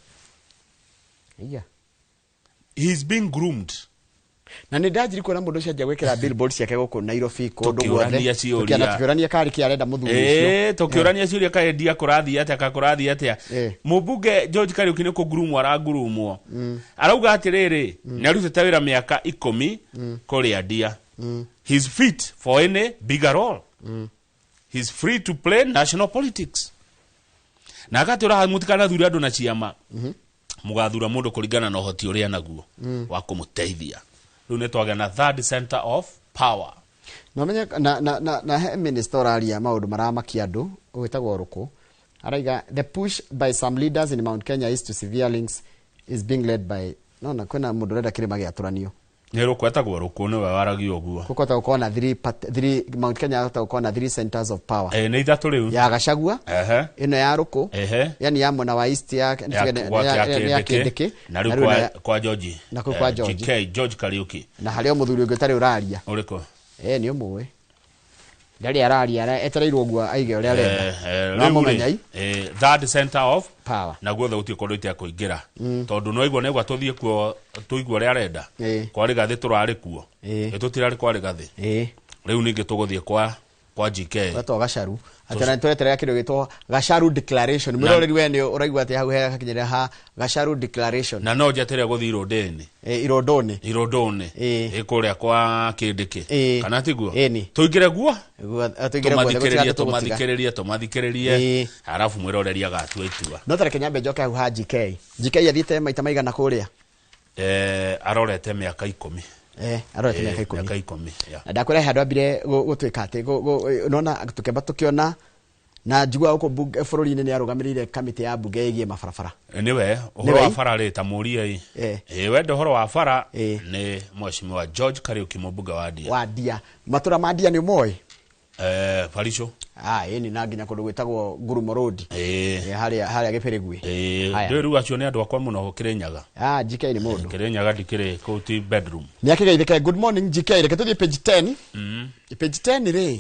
Yeah. He's being groomed. Na nĩ ndanjiri kuona mũndũ ũcio anjia gwĩkĩra billboard ciake gũkũ Nairobi kũndũ guothe. Tũkĩũrania ciũria. Tũkĩũrania karĩ kĩ arenda mũthuri ũcio. Tũkĩũrania ciũria kaĩ Ndia kũrathiĩ atĩa, ka kũrathiĩ atĩa. Mũmbunge George Kariuki nĩ kũngurumwo arangurumwo. Arauga atĩrĩrĩ, nĩ arutĩte wĩra mĩaka 10 kũrĩa Ndia. He's fit for any bigger role. He's free to play national politics. Na agatwĩra mũtikanathure andũ na ciama. Mũgathura mũndũ kũringana na ũhoti ũrĩa naguo wa kũmũteithia. Rĩu nĩ twagĩa na third center of power. No menye na he minister ũraria maũndũ maramakia andũ ũgĩtagwo Rũkũ. Araiga the push by some leaders in Mount Kenya is to severe links is being led by no na kwĩna mũndũ ũrenda kĩrĩma gĩatũranio. Nĩ Rũkũ etagwo Rũkũ nĩwe waragia ũguo. Gũkũ gũkorwo na three Mount Kenya hota gũkorwo na 3 centers of power. Nĩ ithatũ rĩu. Ya Gachagua, ĩno ya Rũkũ, yani ya mwena wa East ya ya Kindiki, na rĩu kwa George. Na kũu kwa George. GK George Kariuki. Na harĩ o mũthuri ũngĩ ũtarĩ ũraria. Ũrĩkũ? Nĩ ũmũĩ. Ndarĩ araria, etereirwo ũguo aige ũrĩa arenda. No Rĩu rĩ, mũmenyai. Third center of Power. Na guothe gũtirĩ kũndũ itekũingĩra, tondũ no igua negwa tũthiĩ kuo tũigue ũrĩa arenda. Kwa Rigathĩ tũrarĩ kuo. Ĩ tũtirarĩ kwa Rigathĩ? Rĩu ningĩ tũgũthiĩ kwa GK. Gwetwo Gacaru, atĩ na tweterera kĩndũ gĩtwo Gacaru declaration. Mwĩroreri, we nĩ ũraigua atĩ hau hakinyĩrĩra ha Gacaru declaration. Na no njetere gũthiĩ Irũndĩni. Irondoni. Irũndũnĩ. Ĩ kũrĩa kwa Kĩndĩkĩ. Kana tiguo? Ĩni. Tũingĩre guo. Tũingĩre guothe, gũtirĩ Tũmathikĩrĩrie. handũ tũgũtiga. Tũmathikĩrĩrie, tũmathikĩrĩrie, arabu mwĩroreri agatua itua. No tareke nyambe njoke hau ha GK. GK athiĩte maita maigana kũrĩa? Arorete mĩaka 10. Arorete mĩaka 10. Mĩaka 10, yeah. Na ndakwĩra he handũ ambire gũtuĩka atĩ nona tũkĩamba tũkĩona na njiguaga gũkũ bũrũri-inĩ nĩ arũgamĩrĩire kamĩtĩ ya mbunge ĩgiĩ mabarabara. Nĩwe ũhoro Nĩwe? wa bara rĩ, ta mũrie. Ĩ wenda ũhoro wa bara, nĩ Mheshimiwa George Kariuki, mũmbunge wa Ndia. Wa Ndia, matũra ma Ndia nĩ ũmoĩ? Barisho. Ah, ĩni, na nginya kũndũ gwĩtagwo Ngurumo Road. Harĩa Gĩbĩrĩgui. Haya. Ndĩ rĩu acio nĩ andũ akwa mũno Kĩrĩnyaga. Ah, GK nĩ mũndũ. Kĩrĩnyaga ndikĩrĩ kũu, ti bedroom. Nĩ akĩgeithĩke. Good morning, GK. Reke tũthiĩ page 10. Page 10 rĩ,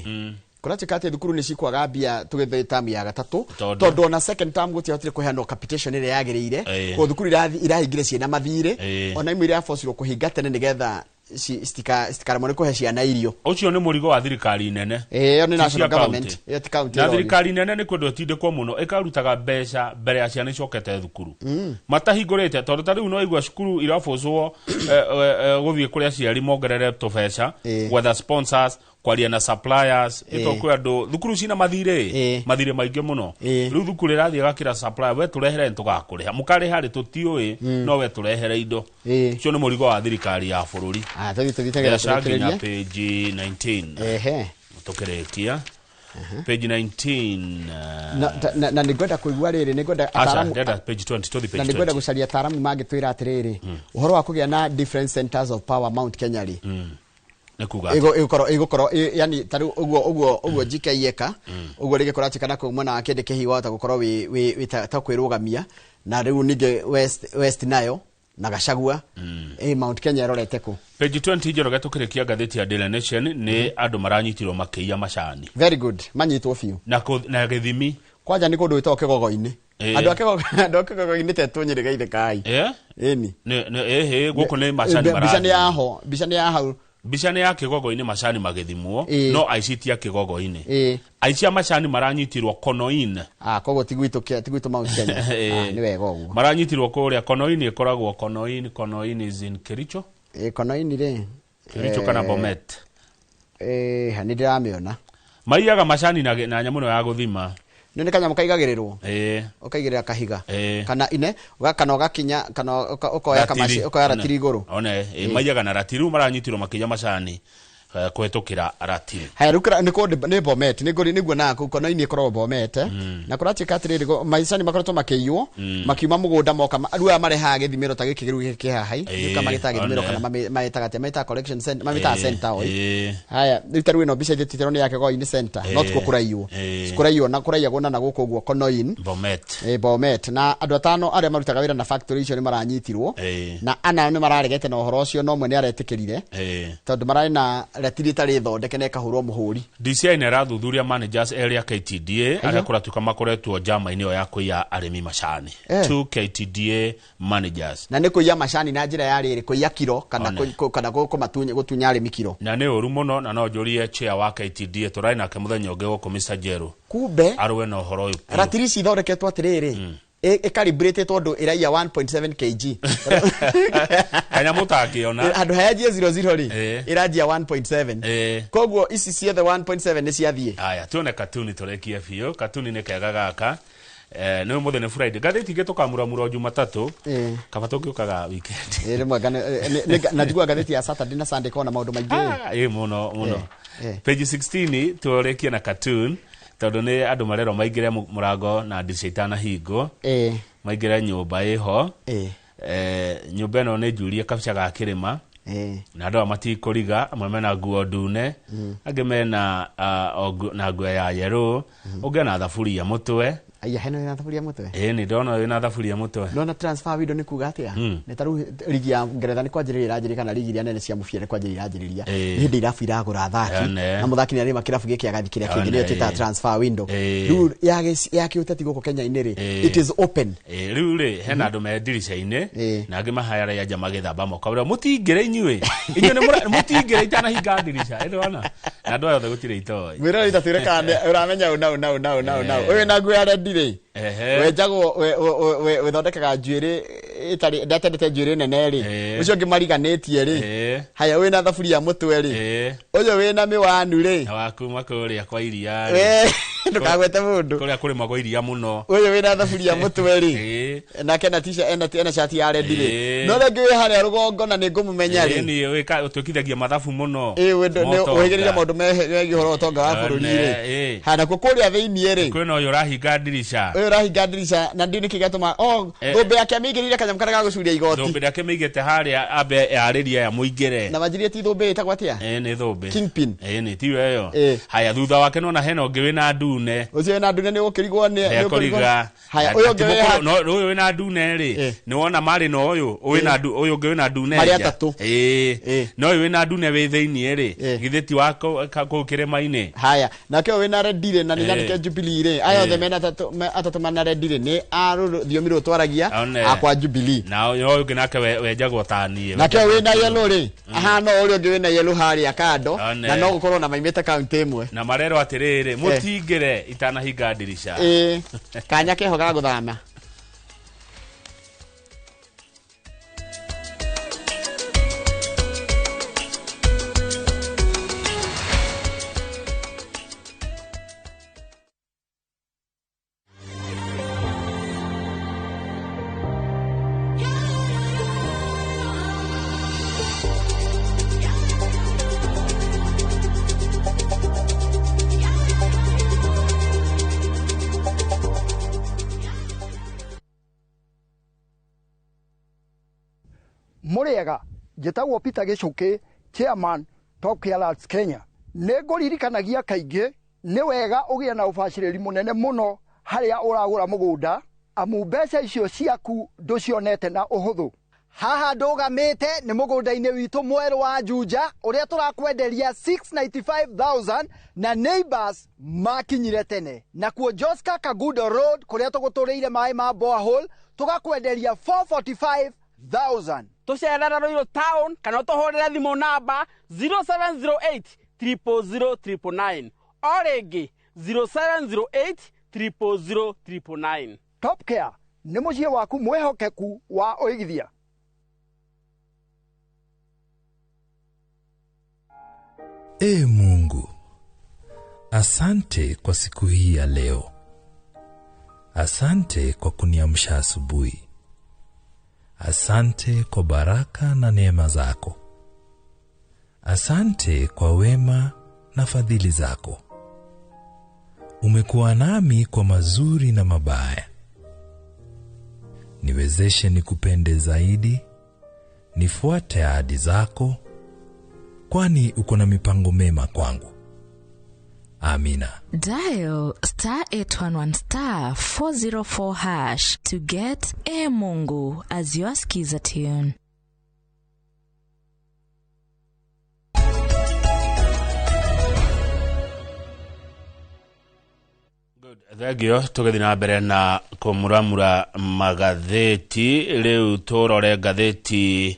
kũratuĩka atĩ thukuru nĩ cikwaga mbia tũgĩthiĩ tamu ya gatatũ. Tondũ? Tondũ ona second term gũtiahotire kũheanwo capitation ĩrĩa yagĩrĩire. Koguo thukuru irahingire ciĩna mathirĩ. Ona imwe irabocirwo kũhinga tene nĩgetha citikaremwo nĩ kũhe ciana irio. Ũcio nĩ mũrigo wa thirikari nene. Ĩyo nĩ Ti national cia government. county. Ĩyo ti county Na ĩrorio. thirikari nene nĩ kwendwo ĩtindĩkwo mũno ĩkarutaga mbeca mbere ya ciana icokete thukuru matahingũrĩte, tondũ ta rĩu no igua cukuru irabũcwo gũthiĩ kũrĩ aciari mongerere tũbeca, gwetha sponsors, kwaria na suppliers. Ĩto kwĩ andũ thukuru cina mathirĩ, mathirĩ maingĩ mũno. Rĩu thukuru ĩrathiĩ ĩgakĩra supplier, we tũrehere nĩ tũgakũrĩha, mũkarĩha rĩ tũtiũĩ, no we tũrehere indo. Ũcio nĩ mũrigo wa thirikari ya bũrũri. Ah, tũthiĩ tũthiĩ Mbeca nginya tũrĩkĩrĩrie. Page 19. Tũkĩrĩkia page 19. Na nĩngwenda kũigua rĩrĩ, nĩngwenda Aca, ataaramu ndenda page 20, tũthi na page nĩngwenda 20. gũcaria ataaramu mangĩtwĩra atĩrĩrĩ, ũhoro wa kũgĩa na different centers of power Mount Kenya rĩ, Nĩ kuga atĩa? Ĩgũkorwo yani ta rĩu ũguo GK eka ũguo rĩngĩ kũratuĩka na kũu mwena wa kĩndĩ kĩhi wahota gũkorwo wĩ ta kwĩrũgamia, na rĩu ningĩ West nayo na Gachagua, Mount Kenya ĩrorete kũ? Page 20, Njoroge, tũkĩrĩkia ngathĩti ya Daily Nation, nĩ andũ maranyitirwo makĩiya macani. Very good, manyitwo biũ. Na gĩthimi. Kwanja nĩ kũndũ gwĩtagwo Kĩgogo-inĩ. Andũ a Kĩgogo-inĩ tetũnyĩrĩgeire kai. Ĩni. Ĩhĩ, gũkũ nĩ macani Mbica nĩ marathimwo. yaho, mbica nĩ ya hau. Mbica nĩ ya Kĩgogo-inĩ, macani magĩthimwo. No aici ti a Kĩgogo-inĩ. Aici a macani maranyitirwo Konoin. Ah, koguo ti gwitũ Mount Kenya. Ah, nĩ wega ũguo. Maranyitirwo kũrĩa Konoin, ĩkoragwo Konoin. Konoin is in Kericho. Konoin rĩ? Kericho kana Bomet. Nĩ ndĩramĩona. Maiyaga macani na nyamũ ĩno ya gũthima. Nĩ kanyamũ kaigagĩrĩrwo, ũkaigĩrĩra kahiga kana ine kana ũgakinya kana ũkoya Ratiri. kamaci, ũkoya ratiri igũrũ. One, maiyaga na ratiri. Rĩu maranyitirwo makĩiya macani kũhetũkĩra ratiri. Haya, rĩu nĩ kũndĩ nĩ Bomet, nĩ ngũri nĩguo kũu Konoini ĩkoragwo Bomet. Na kũratuĩka atĩrĩrĩ, macani makoretwo makĩiywo makiuma mũgũnda moka rĩu aya marehaga gĩthimĩro ta gĩkĩ rĩu gĩkĩ haha, nĩka magĩtaga gĩthimĩro, kana magĩtaga atĩa, magĩtaga collection center, mamĩtaga center oi. Haya, rĩu ta rĩu ĩno mbica ithe titĩro nĩ ya Kĩgogo-inĩ center, no tikuo kũraiywo. Kũraiywo na kũraiyagwo na gũkũ ũguo Konoin. Bomet. Bomet, na andũ atano arĩa marutaga wĩra na factory icio nĩ maranyitirwo, na ana nĩ mararegete na ũhoro ũcio, no ũmwe nĩ aretĩkĩrire, tondũ mararĩ na ratiri ĩtarĩ thondeke na ĩkahũrwo mũhũri. DCI nĩ ĩrathuthuria managers erĩ a KTDA arĩa kũratuĩka makoretwo njama-inĩ ĩyo ya kũiya arĩmi macani. Two KTDA managers. Na nĩ kũiya macani na njĩra ya rĩrĩ, kũiya kiro kana One. kana kũmatunya, gũtunya arĩmi kiro. Na nĩ ũru mũno, na no njũrie chair wa KTDA tũrarĩ nake mũthenya ũngĩ gũkũ, Mr. Jeru, Kumbe arũe na ũhoro ũyũ biũ. Ratiri ici ithondeketwo atĩrĩrĩ, ĩkalibrĩtĩtwo tondũ ĩraiya 1.7 kg. Kanyamũ ũtangĩona. Handũ hayanjie 00 rĩ, ĩranjia 1.7. Koguo ici ciothe 1.7 nĩ ciathiĩ. Aya, tuone katuni tũrĩkie biũ. Katuni nĩ kega gaka. Nĩ ũmũthĩ nĩ Friday, ngathĩti ingĩ tũkamuramura o Jumatatũ. Kaba tũngĩũkaga weekend. Rĩmwe na njiguaga ngathĩti ya Saturday na Sunday kona maũndũ maingĩ. Ah, ĩ mũno mũno. Page 16 tũrĩkie na cartoon, tondũ nĩ andũ marerwo maingĩre mũrango na ndirica itanahingwo. Maingĩre nyũmba ĩho. Nyũmba ĩno nĩ njurie kabica ga kĩrĩma, na andũ aya matikũriga, amwe mena nguo ndune, angĩ mena na nguo ya yerũ, ũngĩ ena thaburia mũtwe. Aya hena na thaburia mutwe. Ĩĩ nĩ ndona wĩna thaburia mũtwe. Nona transfer window nĩ kuga atĩa? Nĩ ta rĩu ligi ya Ngeretha nĩ kwanjĩrĩria ĩranjĩrĩria kana ligi iria nene cia mũbira nĩ kwanjĩrĩria iranjĩrĩria. Nĩ hĩndĩ irabu iragũra athaki na mũthaki nĩ arĩma kĩrabu gĩkĩ agathiĩ kĩrĩa kĩngĩ, nĩyo twĩtaga transfer window. Rĩu ya kĩũteti gũkũ Kenya-inĩ rĩ, it is open. Rĩu rĩ hena andũ me ndirica-inĩ na angĩ mahayaragia nja magĩthamba moko. Ũrĩa mũtingĩre inyuĩ. Inyuĩ nĩ mũtingĩre itanahinga ndirica. Ĩndĩ na andũ aya othe gũtirĩ itoĩ. Mwĩrore itatwĩre kana ũramenya ũna ũna ũna ũna ũna. Ũyũ na nguo ya rendi rĩ. Wenjagwo wĩthondekaga njuĩrĩ ĩtarĩ ndatendete njuĩrĩ nene rĩ. Ũcio ũngĩ mariganĩtie rĩ. Haya wĩna thaburia mũtwe rĩ. Ũyũ wĩna mĩwanu rĩ. Na wakuma kũrĩa kwa iria rĩ. Ndũkagwete mũndũ. Kũrĩa kũrĩmagwo iria mũno. Ũyũ wĩna thaburia mũtwe rĩ. Nake ena t-shirt ena shati ya rendi rĩ. No rĩngĩ wĩ harĩa rũgongo na nĩ ngũmũmenya rĩ. Ĩĩ nĩ ũtuĩkithagia mathabu mũno. Ũhĩgĩrĩire maũndũ megiĩ ũhoro wa ũtonga wa bũrũri rĩ. Haya nakuo kũrĩa thĩiniĩ rĩ. Kwĩna ũyũ ũrahinga ndirica. Ũyũ ũrahinga ndirica na ndiũ nĩkĩ gĩatũma thũmbĩ yake amĩigĩrĩire kanyamũ karĩa ga gũcuria igoti. Thũmbĩ yake mĩigĩte harĩa ambe yarĩrie aya mũingĩre. Na manjirie ti thũmbĩ ĩtagwo atĩa? Nĩ thũmbĩ. Kingpin. Nĩ tiyo ĩyo. Haya thutha wake nona hena ũngĩ wĩna ndune. Ũcio wĩna ndune nĩ ũgũkĩrigwo nĩ ũkũrigwo. Haya ũyũ ũngĩ wĩ no ũyũ wĩna ndune rĩ nĩ wona marĩ na ũyũ wĩna ũyũ ũngĩ wĩna ndune. Marĩ atatũ. No ũyũ wĩna ndune wĩ thĩiniĩ rĩ githĩ ti wa kũu kĩrĩma-inĩ. Haya nake ũyũ wĩna rendi rĩ na nĩ nyandĩke Jubilee rĩ aya othe mena atatũ mana rendi rĩ nĩ a rũthiomi rũrũ twaragia akwa Jubilee. Na ũyũ ũngĩ nake wenjagwo ta niĩ. Nake ũyũ wĩna yellow rĩ ahana ũrĩa ũngĩ wĩna yellow harĩa kando na no gũkorwo na maimĩte kaunti ĩmwe. Na marerwo atĩrĩrĩ mũtingĩre itanahinga ndirica. Kanya keho ga gũthama. Muriega njĩtagwo Peter Gichuki, chairman Top Care Alerts Kenya. Nĩ ngũririkanagia kaingĩ nĩ wega ũgĩe na ũbacĩrĩri mũnene mũno harĩa ũragũra mũgũnda, amu mbeca icio ciaku ndũcionete na ũhũthũ. Haha ndũgamĩte nĩ mũgũnda-inĩ witũ mwerũ wa Juja ũrĩa tũrakwenderia 695,000 na neighbors makinyire tene. Nakuo Joska Kagudo Road kũrĩa tũgũtũrĩire maĩ ma borehole tũgakwenderia 445,000. Tucerera Ruiru town kana ũtũhũrĩre thimũ namba 0708 000 999 o rĩngĩ 0708 000 999. Top Care nĩ mũciĩ waku mwĩhokeku wa ũigithia. Ee Mungu, asante kwa siku hii ya leo. Asante kwa kuniamsha asubuhi. Asante kwa baraka na neema zako. Asante kwa wema na fadhili zako. Umekuwa nami kwa mazuri na mabaya. Niwezeshe nikupende zaidi, nifuate ahadi zako, kwani uko na mipango mema kwangu. Amina. Dial star 811 star 404 hash to get E Mungu as your skiza tune. Thengio tũgĩthiĩ na mbere na kũmuramura magathĩti. Rĩu tũrore ngathĩti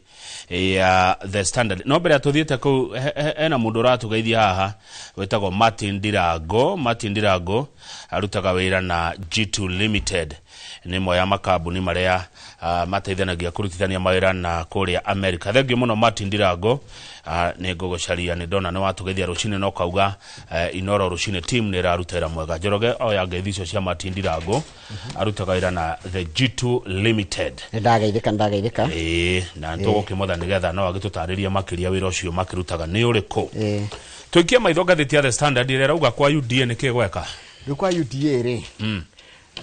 ya The Standard. No mbere tũthiĩte kũu hena mũndũ ũratũgeithia haha wĩtagwo Martin Ndirango. Martin Ndirango arutaga wĩra na G2 Limited, nĩ ĩmwe ya makambuni marĩa mateithanagia kũrutithania mawĩra na kũrĩa America. Thengio mũno Martin Ndirango, nĩ ngũgũcaria nĩ ndona nĩ watũgeithia rũcinĩ na ũkauga Inoro rũcinĩ team nĩ ĩraruta wĩra mwega. Njoroge oya ngeithi icio cia Martin Ndirango, arutaga wĩra na the G2 Limited. Nĩ ndagaithĩka. Ĩĩ, na nĩtũgũkĩmwetha nĩgetha no agĩtũtarĩrie makĩria wĩra ũcio makĩrutaga nĩ ũrĩkũ. Tũikie maitho ngathĩti ya The Standard ĩrĩa ĩrauga kwa UDA nĩ kĩ gweka. Rĩu kwa UDA rĩ,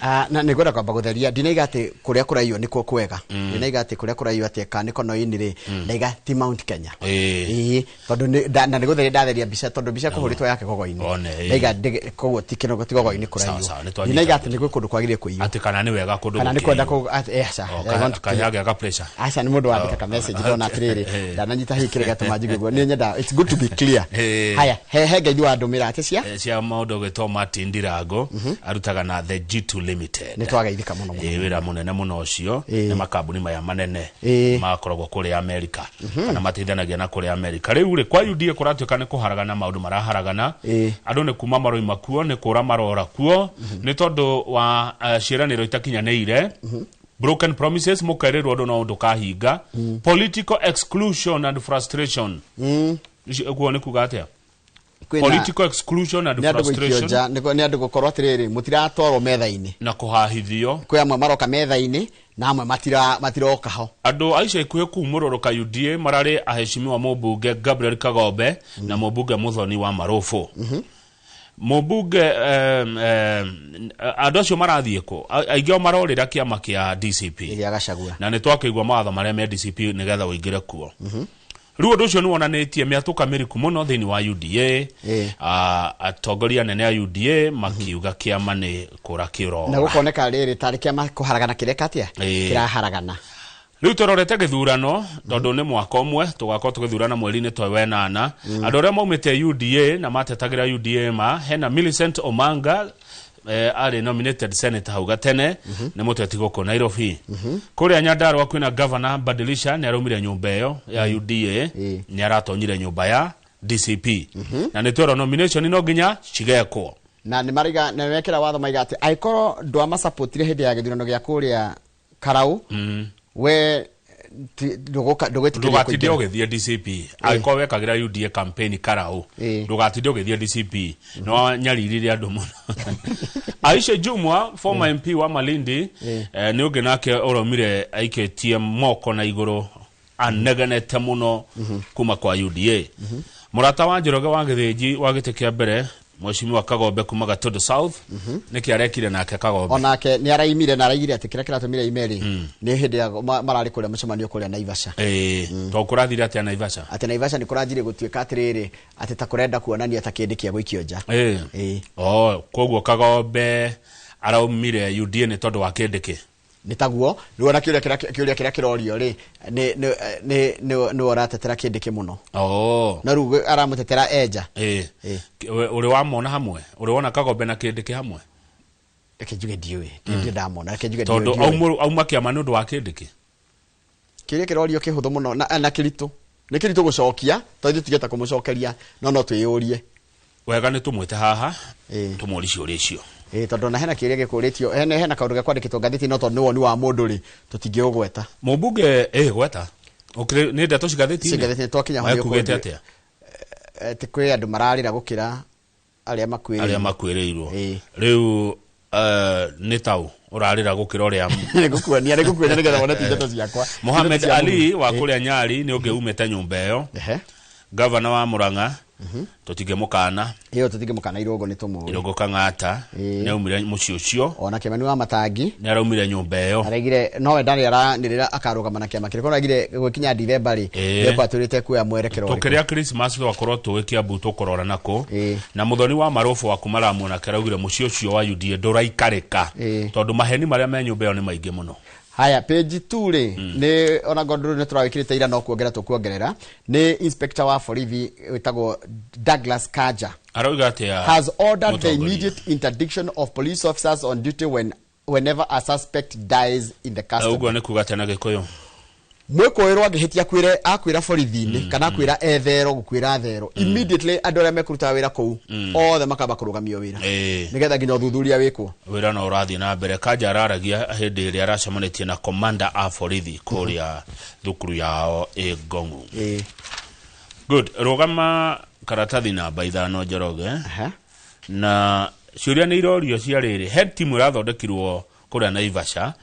Na nä ngwenda kwamba gå theria ndinaiga atä kå rä a kå raiywo nä kuo kwega, ndinaiga atä kå rä a kå raiywo atä ka nä konoini rä, ndaiga ti Mount Kenya. Ĩĩ, tondå na nä gå theria ndatheria mbica, tondå mbica kå hå rä two yake gogo-inĩ. One, ĩĩ. Ndaiga koguo ti kĩnogo, ti gogo-inĩ kå Sawa, sawa, nĩ raiywo. twanyita. Ndinaiga atä nä gwä kå ndå kwagä rä kå iywo atä kana nä wega kå ndå kana nä kwenda kå aca. I want to kayagä ga pressure. Aca, nä må ndå wandä ka message ndona atä rä Eh. rä ndananyita hihi kä rä gatå manjigue guo nä nyenda, it's good to be clear. Eh. Haya, he ngeithi wa ndå mä ra atä cia Cia maũndũ gwĩtwo Martin Ndirango, arutaga na The G2 Limited. Nä twageithika må no må no. Ĩ, wĩra mũnene mũno ũcio. Nĩ makambuni maya manene makoragwo kũrĩa Amerika kana mateithanagia na kũrĩa Amerika. Rĩu rĩ, kwa UDA kũratuĩka nĩ kũharagana, maũndũ maraharagana. Andũ nĩ kuma maroima kuo, nĩ kũra marora kuo nĩ tondũ wa ciĩranĩro itakinyanĩire, broken promises, mũkerĩrwo ũndũ no ndũkahinga, political exclusion and frustration. Icio ũguo nĩ kuga atĩa? Political exclusion and Nä andå gå ikio frustration. nja, nä andå gå korwo atä rä rä må tiratwarwo metha-inä. Na kũhahithio. Kwä amwe maroka metha-inä na amwe matiroka ho. Andå a ica ikuhĩ kumũrũrũka UDA mararĩ aheshimiwa mũmbunge Gabriel Kagombe na mũmbunge Muthoni wa Marũbũ. Mũmbunge andũ acio marathiĩ kũ? Aingĩ ao marorĩra kĩama kĩa DCP. Gä a Gacagua. Na nĩ twakĩigua mawatho marĩa me DCP nĩgetha ũingĩre kuo. Rĩu ũndũ ũcio nĩ wonanĩtie mĩatũka mĩriku mũno thĩinĩ wa UDA. Atongoria anene a UDA makiuga kĩama nĩ kũra kĩrora. Na gå koneka rä rä tarä kä ama kå haragana kä reka atä a kä raharagana. Rĩu tũrorete gĩthurano tondũ nĩ mwaka ũmwe tũgakorwo tũgĩthurana mweri-inĩ twa wenana. Andũ arĩa maumĩte UDA na matetagĩra UDA, ma hena Millicent Omanga, arĩ nominated senator hau gatene, nĩ mũteti gũkũ Nairobi. Kũrĩa Nyandarua kwĩna governor Badilisha, nĩ araumire nyũmba ĩyo ya UDA, nĩ aratonyire nyũmba ya DCP, na nĩ twerwo nomination no nginya cigekwo. Na nä maraiga na mekĩra watho maiga atä angĩkorwo ndwamasapotire hĩndĩ ya gĩthurano gĩa kũrĩa Karau, we ndũgwĩtĩkĩrio Ndũgatinde kũingĩra. ũgĩthiĩ DCP angĩkorwo wekagĩra UDA campaign Karau. Ndũgatinde ũgĩthiĩ DCP, nĩ wanyaririre andũ mũno. Aisha Jumwa, former MP wa Malindi, nĩ ũngĩ nake ũraumire aikĩtie moko na igũrũ anegenete mũno kuma kwa UDA. Mũrata wa Njoroge wa Gĩthĩnji wa gĩtĩ kĩa mbere, Mheshimiwa Kagombe kuma Gatundu South, nĩkĩ arekire nake Kagombe? Onake nä araimire na araigire atä kä rä a kä ratå mire ime rä nä hä ndä ya mararä kå rä a må cemanio kå rä a Naivasha. Tondũ kũrathire atĩa Naivasha? Atä Naivasha nä kå ranjire gå tuä ka atä rä rä atä ta kå renda kuonania ta kä ndä kä a gå ikio nja. Oh, koguo Kagombe araumire UDA nĩ tondũ wa kĩndĩkĩ. Nä taguo rä ona kä å ria kä rä a kä rorio rä nä we ũratetera kä ndä kä må no. No rä u aramå tetera enja. Ũrĩ wamona hamwe? Ũrĩ wona Kagombe na kĩndĩkĩ hamwe? Reke njuge ndiũĩ, ndirĩ ndamona, reke njuge Tondũ ndiũĩ. auma kĩama nĩ ũndũ wa kĩndĩkĩ. Kä rä a kä rorio kä hå thå må no na kä ritå nä kä ritå gå cokia tondå ithuĩ tũtingĩhota kå må cokeria, no twä yå rie. Wega nĩ tũmwĩte haha tũmũrie ciũria icio. Ĩĩ, tondå ona hena kä ria gä kå rä tio, hena kaå ndå gekwandä two ngathä ti, no tondå nä woni wa må ndå rä tå tingä å gweta. Mũmbunge gweta. Ũkĩrĩ nĩ ndeto cigathĩti-inĩ? Ci ngathĩti-inĩ, twakinya ho nĩ Mekugĩte ũkũnjĩ- atĩa? Atĩ kwĩ andũ mararĩra gũkĩra arĩa makuĩrĩirwo. Arĩa makuĩrĩirwo. Rĩu nĩ taũ ũrarĩra gũkĩra ũrĩa Nĩ ngũkuonia nĩgetha wone ti ndeto ciakwa. Mohamed Ndeto cia Ali mũndũ. wa kũrĩa Nyali nĩ ũngĩ umĩte nyũmba ĩyo. Gavana wa Murang'a tũtingĩmũkana. Ĩyo tũtingĩmũkana, Irũngũ nĩ tũmũĩ. Irũngũ Kang'ata nĩ aumire mũciĩ ũcio. Ona Kĩmani wa Matangi nĩ araumire nyũmba ĩyo. Araigire nowe ndarĩ aranĩrĩra akarũgama na kĩama kĩrĩkũ, araigire gwĩkinya Dithemba rĩ nĩekwatũrĩte kuoya mwerekero ũrĩkũ. Tũkĩrĩa Christmas twakorwo tũĩ Kiambu tũkũrora nako. Na Muthoni wa Marũbũ wa kuma Lamu nake araugire mũciĩ ũcio wa UDA ndũraikarĩka tondũ maheni marĩa me nyũmba ĩyo nĩ maingĩ mũno. Haya, page 2 rĩ, nĩ ona ngondũ nĩ tũrawĩkĩrĩte ira no kuongerera tũkuongerera, nĩ inspector wa borithi wĩtagwo Douglas Kanja arauga atĩa? Has ordered the Mũtongoria? immediate interdiction of police officers on duty whenever a suspect dies in the custody. Ũguo nĩ kuga atĩa na Gĩkũyũ? Mwĩkũĩrwo angĩhĩtia kwĩre akwĩra borithi-inĩ kana akwĩra ethero gũkwĩra thero, immediately andũ arĩa mekũrutaga wĩra kũu othe makamba kũrũgamio wĩra nĩgetha nginya ũthuthuria wĩkwo. Wĩra no ũrathiĩ na mbere. Kanja araragia hĩndĩ ĩrĩa aracemanĩtie na komanda a borithi kũrĩa thukuru yao ĩ Ngong'u. Good, rũgama karatathi namba 5, Njoroge. Na ciũria nĩ irorio cia rĩrĩ, he timu ĩrathondekirwo kũrĩa Naivasha.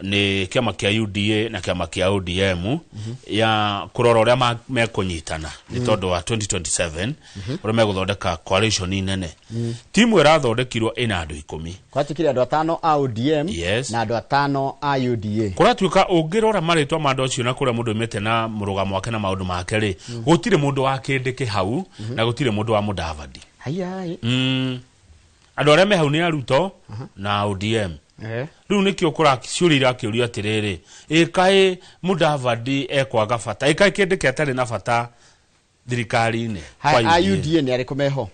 Nĩ kĩama kĩa UDA na kĩama kĩa ODM ya kũrora ũrĩa mekũnyitana nĩ tondũ wa 2027 ũrĩa megũthondeka coalition nene. Timu ĩrathondekirwo ĩna andũ 10. Kwatuĩkire andũ 5 a ODM yes, na andũ 5 a UDA. Kũratuĩka ũngĩrora marĩtwa ma andũ acio na kũrĩa mũndũ oimĩte na mũrũgamo wake na maũndũ make rĩ, gũtirĩ mũndũ wa Kĩndĩkĩ hau na gũtirĩ mũndũ wa Mũdavadi. Haya. Andũ arĩa me hau nĩ Ruto na ODM. Rĩu nĩkĩo ciũria irakĩũrio atĩrĩrĩ, ĩkaĩ Mũdavadi ekwaga bata, ĩkaĩ Kĩndĩkĩ atarĩ na bata thirikari-inĩ. A UDA nĩ arĩkũ meho?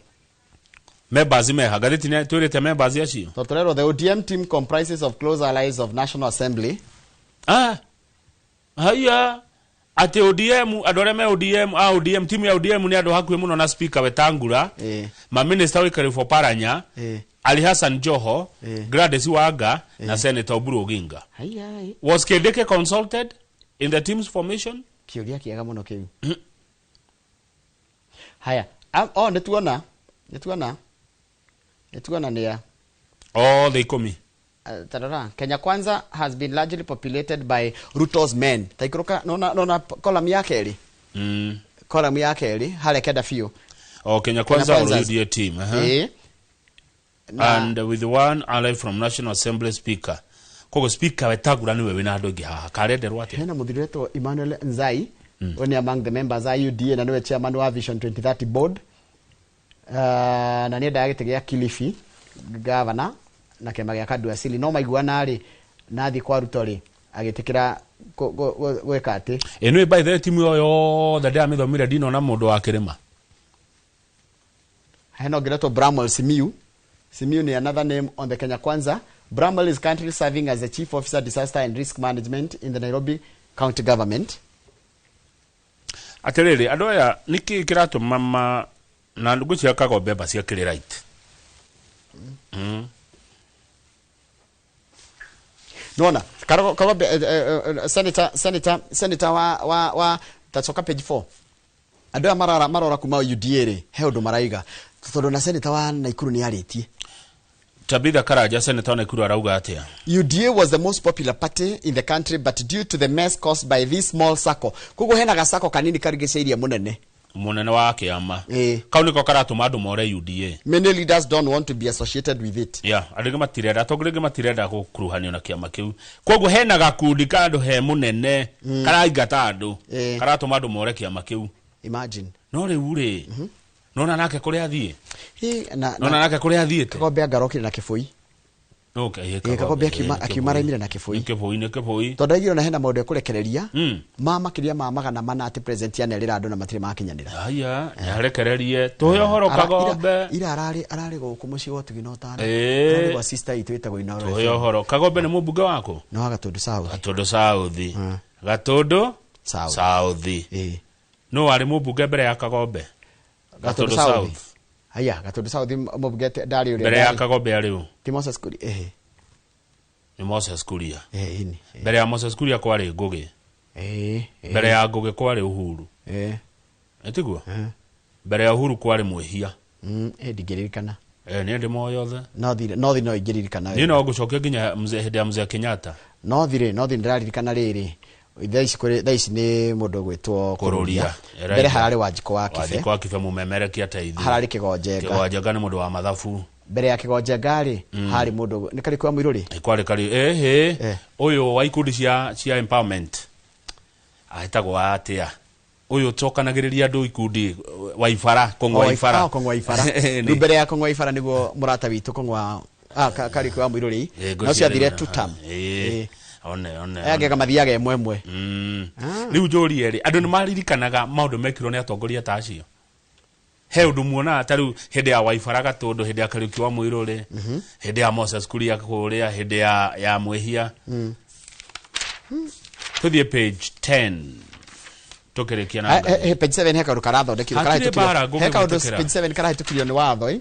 Members meha, ngathĩti nĩ twĩrĩte members acio. Tondũ the ODM team comprises of close allies of National Assembly. Haya atĩ ODM, andũ arĩa me ODM, a ODM, timu ya ODM nĩ andũ hakuhĩ mũno na Speaker Wetangula, ma minister Wycliffe Oparanya, Ali Hassan Joho, Gladys Wanga na Senator Oburu Oginga. Was Kindiki consulted in the team's formation? Kĩũria kĩega mũno kĩu. Haya, nĩ tuona nĩ ya othe 10. Tarara, Kenya Kwanza has been largely populated by Ruto's men. Taikoroka nona column ya kerĩ. Column ya kerĩ harĩa kenda biũ. Oh, Kenya Kwanza or UDA team. And with one ally from National Assembly Speaker. Kogo Speaker Wetangula niwe wina andũ aingĩ haha. Karenderwo atĩa? Hena mũthuri wetwo Emmanuel Nzai, one among the members a UDA na niwe chairman wa Vision 2030 board. Na nĩendaga gĩtĩ gĩa Kilifi governor na kĩama gĩa Kadu Asili no maiguana rĩ na thiĩ kwa Ruto rĩ agĩtĩkĩra gwĩka atĩ ĩno by the way timu ĩyo yothe ndĩramĩthomire ndinona mũndũ wa kĩrĩma. Hena ũngĩ Bramwell Simiyu. Simiyu ni another name on the Kenya Kwanza. Bramwell is currently serving as the Chief Officer Disaster and Risk Management in the Nairobi County Government. Atĩrĩrĩ andũ aya nĩkĩ kĩratũma ma na ngwĩciria Kagombe mba ciakĩrĩ right. Nona Kagombe senator wa tacoka page 4. Andũ aya marora kuma UDA rĩ he ũndũ maraiga tondũ na senator wa Nakuru nĩ arĩtie. Tabitha Karanja senator wa Nakuru arauga atĩa? UDA was the most popular party in the country but due to the mess caused by this small circle. Koguo hena gacako kanini karigicĩirie mũnene wa kĩama. Kau nĩko karatũma andũ more UDA. Many leaders don't want to be associated with it. Yeah, andũ aingĩ matirenda, atongoria aingĩ matirenda gũkuruhanio na kĩama kĩu. Koguo hena gakundi ka andũ he mũnene karaingata andũ, karatũma andũ more kĩama kĩu. Imagine. No rĩu rĩ, nona nake kũrĩa athiĩ. Nona nake kũrĩa athiĩte. Kagombe angarokire na kĩbũi. Okay, Kagombe akiuma araimire na kĩbũi. Nĩ kĩbũi. Tondũ aigire ona hena maũndũ ekũrekereria ma makĩria ma 400 atĩ president anerĩra andũ na matirĩ makinyanĩra. Haya, nĩarekererie. Tũhe ũhoro Kagombe. Ira ararĩ gũkũ mũciĩ wa Ũtugi na Ũtana. Ararĩ gwa sister itũ ĩtagwo Inooro. Tũhe ũhoro. Kagombe nĩ mũmbunge waku? Nĩ wa Gatũndũ South. Gatũndũ South. Gatũndũ South. No arĩ mũmbunge mbere ya Kagombe. Gatũndũ South. Haya, Gatũndũ South mũmbunge ndarĩ ũrĩa. Mbere ya Kagombe arĩ ũ? Ti Moses Kuria. Nĩ Moses Kuria. Ini. Mbere ya Moses Kuria kwarĩ Ngũgĩ. Mbere ya Ngũgĩ kwarĩ Uhuru. Ĩtiguo? Mbere ya Uhuru kwarĩ Mwĩhia. Ndingĩririkana. Nĩ ndĩ moyo yothe. No no ingĩririkana. Niĩ no ngũcokia nginya hĩndĩ ya Mzee Kenyatta. No thirĩ ndĩraririkana rĩrĩ. Thaa ici nĩ mũndũ ũgwĩtwo Kũrũria. Mbere hararĩ Wanjikũ wa Kibe. Wanjikũ wa Kibe mũmemerekia teithio. Hararĩ Kĩgonjenga. Kĩgonjenga nĩ mũndũ wa mathabu. Mbere ya Kĩgonjenga rĩ harĩ mũndũ nĩ Karĩkũ wa Mũirũ rĩ? Kwarĩ Karĩ ũyũ wa ikundi cia empowerment. Ahetagwo atĩa? Ũyũ ũcokanagĩrĩria andũ ikundi wa Ibara, Kong'o wa Ibara. Kong'o wa Ibara. Rĩu mbere ya Kong'o wa Ibara nĩguo mũrata witũ Kong'o wa Karĩkũ wa Mũirũ rĩ. No ciathire two term. One. Aya mathiaga ĩmwe ĩmwe. Rĩu njũrie rĩ, andũ nĩ maririkanaga maũndũ mekirwo nĩ atongoria ta acio? He ũndũ muonaga ta rĩu hĩndĩ ya Waibara Gatũndũ, hĩndĩ ya Kariũki wa Mũirũ rĩ, hĩndĩ ya Moses Kuria kũrĩa, hĩndĩ ya Mwĩhia. Tũthiĩ page 10. Tũkĩrĩkia na Ngai. Page 7 he kaũndũ karathondekirwo karahĩtũkirio. He kaũndũ page 7 karahĩtũkirio nĩ watho.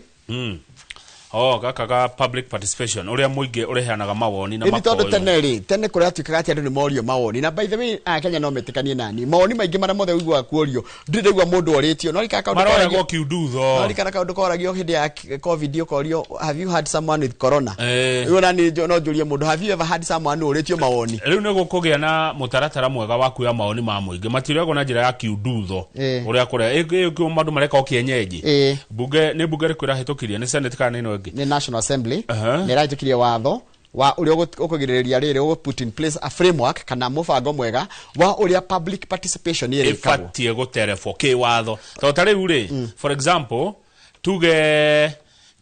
Oh, gaka ga public participation uria muingi ureheanaga mawoni na Ĩni tondũ makoyo. Tene rĩ, tene kũrĩa tuĩkaga atĩ andũ nĩ morio mawoni, na by the way Akenya no metĩkanie nani, mawoni maingĩ marĩa mothe ũiguaga kuorio, ndirĩ ndaigua mũndũ orĩtio no rika kaũndũ Maroyagwo koragio kiundutho. No rikana kaũndũ koragio hĩndĩ ya COVID, ũkorio, "Have you had someone with corona?" Rĩu ona niĩ no njũrie mũndũ, "Have you ever had someone ũrĩtio mawoni?" Rĩu nĩ gũkũgĩa na mũtaratara mwega wa kuoya mawoni ma mũingĩ, matirĩagwo na njĩra ya kiundutho. Ũrĩa kũrĩa maũndũ mareka o kĩenyenji. Bunge nĩ bunge rĩkũ ĩrahĩtũkirie? Nĩ senate kana nĩ ĩno ĩngĩ? Nĩ National Assembly. Nĩ ĩrahĩtũkirie watho wa ũrĩa ũkũgirĩrĩria rĩrĩ, ũgũ put in place a framework kana mũbango mwega wa ũrĩa public participation ĩrĩkagwo. Ĩbatiĩ gũterebwo kĩwatho, tondũ ta rĩu rĩ, for example, tuge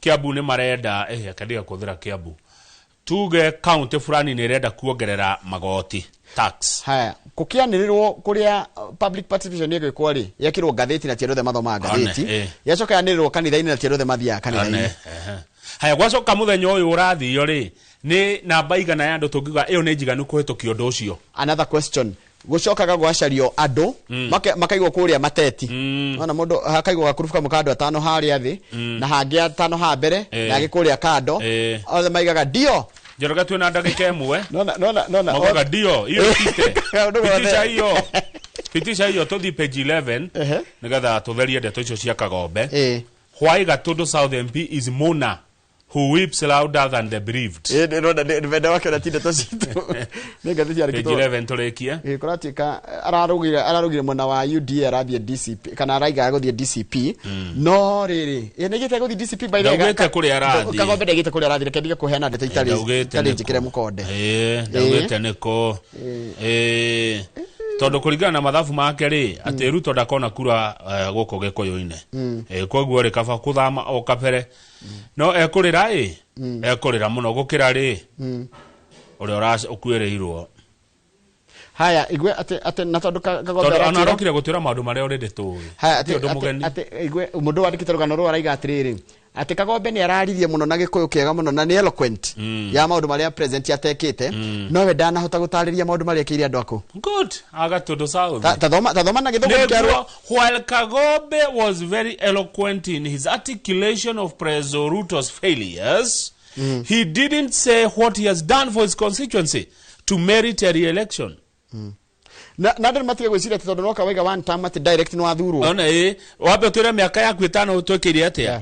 Kiambu nĩ marenda, akendiga kũhũthĩra Kiambu, tuge county fulani nĩ ĩrenda kuongerera magoti, tax. Haya, kũkĩanĩrĩrwo kũrĩa public participation ĩgwĩkwo rĩ, yekĩrwo ngathĩti na ti andũ othe mathomaga ngathĩti. Yacoka yanĩrĩrwo kanitha-inĩ na ti andũ othe mathiaga kanitha-inĩ. One, ehe. Haya, gwacoka mũthenya ũyũ ũrathio rĩ, nĩ namba igana ya andũ tũngiuga ĩyo nĩ njiganu kũhĩtũkia ũndũ ũcio? Another question, gũcokaga gwacario andũ makaigwo kũrĩa mateti, ona mũndũ hakaigwo gakurubu kamwe ka andũ atano harĩa thĩ na hangĩ atano ha mbere na angĩ kũrĩa kando, othe maigaga ndio. Njoroge, twĩna ndagĩka 1. Nona nona nona. Maugaga ndio hiyo ipite. Kaũndũ gothe. Pitisha hiyo, pitisha hiyo, tũthiĩ page 11 nĩgetha tũtherie ndeto icio cia Kagombe. Why Gatundu South MP is Mona who weeps louder than the bereaved. Ndĩrona ndĩrenda wake ona ti ndeto citũ, nĩ ngathĩti Page yandĩkĩtwo. 11 tũrĩkie. Kũratuĩka ararũgire mwena wa UDA, arathiĩ DCP kana araiga gũthiĩ DCP, no rĩrĩ nĩgĩte gũthiĩ DCP by the way. Ndaugĩte kũrĩa arathiĩ. Kagombe ndaugĩte kũrĩa arathiĩ. Reke ndige kũheana ndeto itarĩ Ndaugĩte itarĩ nĩkũ. njĩkĩre mũkonde. Ndaugĩte nĩkũ. Tondũ kũringana na mathabu make rĩ, atĩ Ruto ndakona kura gũkũ Gĩkũyũ-inĩ. Koguo rĩ, kaba kũthama o kabere, no ekũrĩra, ekũrĩra mũno gũkĩra rĩ ũrĩa ũkuĩrĩirwo. Haya, igue atĩ na tondũ Kagombe Tondũ ona aratwĩra- arokire gũtwĩra maũndũ marĩa already tũĩ. Haya, Ti atĩ ũndũ mũgeni. Atĩ igue mũndũ wandĩkĩte rũgano rũu araiga atĩrĩrĩ, atĩ Kagombe nĩ araririe mũno na Gĩkũyũ kĩega mũno na nĩ eloquent ya maũndũ marĩa president atekĩte, nowe ndanahota gũtarĩria maũndũ marĩa ekĩire andũ aku. Good, Agatundu South. Ta thoma na Gĩthũngũ kĩarwo. Nĩguo, while Kagombe was very eloquent in his articulation of President Ruto's failures, he didn't say what he has done for his constituency to merit a re-election. Na andũ nĩmatige gwĩciria atĩ tondũ noka waiga one term atĩ direct nĩ wathurwo. Ona wambe ũtwĩre mĩaka yaku 5 ũtwĩkĩire atĩa.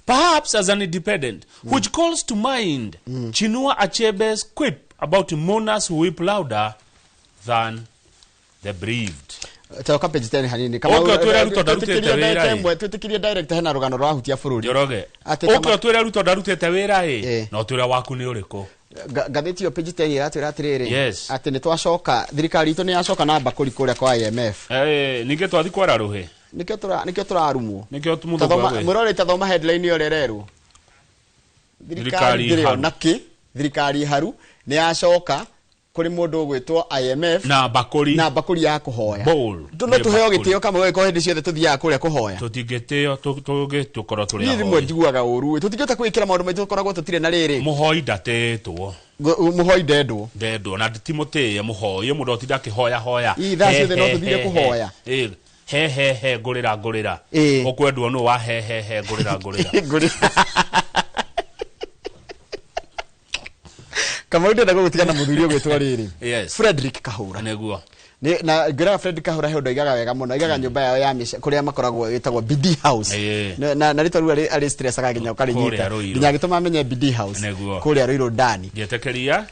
Perhaps as an independent, which calls to mind Chinua Achebe's quip about mourners who weep louder than the bereaved. Coka page 10 hanini. Ũke ũtwĩre Ruto ndarutĩte wĩra, ĩ. Twĩtĩkĩrie direct hena rũgano rũrahutia bũrũri. Njoroge, Atĩ ũke ũtwĩre Ruto ndarutĩte wĩra, na ũtwĩre waku nĩ ũrĩkũ. Ngathĩti ĩyo page 10 ĩratwĩra atĩrĩrĩ, atĩ nĩ twacoka, thirikari itũ nĩ yacoka na mbakũri kũrĩa kwa IMF. Ningĩ twathi kwara rũhĩ. Nĩkĩo tũrarumwo. Nĩkĩo mũthũngũ agwĩ. Mũrori, tathoma headline ĩyo ũrĩa ĩrerwo. Thirikari Thirikari ndĩrĩ haru. ona kĩ, thirikari haru nĩ yacoka kũrĩ mũndũ ũgwĩtwo IMF na mbakũri. Na mbakũri ya kũhoya. Bowl. No Nĩ tũheo mbakũri. gĩtĩo kamwe gĩkorwo hĩndĩ ciothe tũthiaga kũrĩa kũhoya. Tũtingĩtĩo, tũgĩkorwo tũrĩ Niĩ rĩmwe ahoi. njiguaga ũru, tũtingĩhota kwĩkĩra maũndũ maitũ, tũkoragwo tũtirĩ na rĩrĩ. Mũhoi ndatĩtwo. Mũhoi ndendwo. Ndendwo na ti mũtĩe mũhoi, mũndũ atinda akĩhoya hoya. Ii, thaa ciothe no He, tũthire he, kũhoya. he. He he he, ngũrĩra ngũrĩra. Ũkwendwo nũ wa he he he, ngũrĩra ngũrĩra? Ngũrĩra. Kamau, ndĩrenda gũgũtiga na mũthuri ũgwĩtwo rĩrĩ, Frederick Kahũra. Nĩguo. Na ngwĩraga Fred Kahũra he ũndũ aigaga wega mũno, aigaga nyũmba yao ya mĩce kũrĩa makoragwo ĩtagwo BD House. Na rĩtwa rĩu arĩ stressaga nginya ũkarĩnyita. Kũrĩa Ruiru. Nginya agĩtũma amenye BD House. Kũrĩa Ruiru ndani. Ngĩtĩkĩria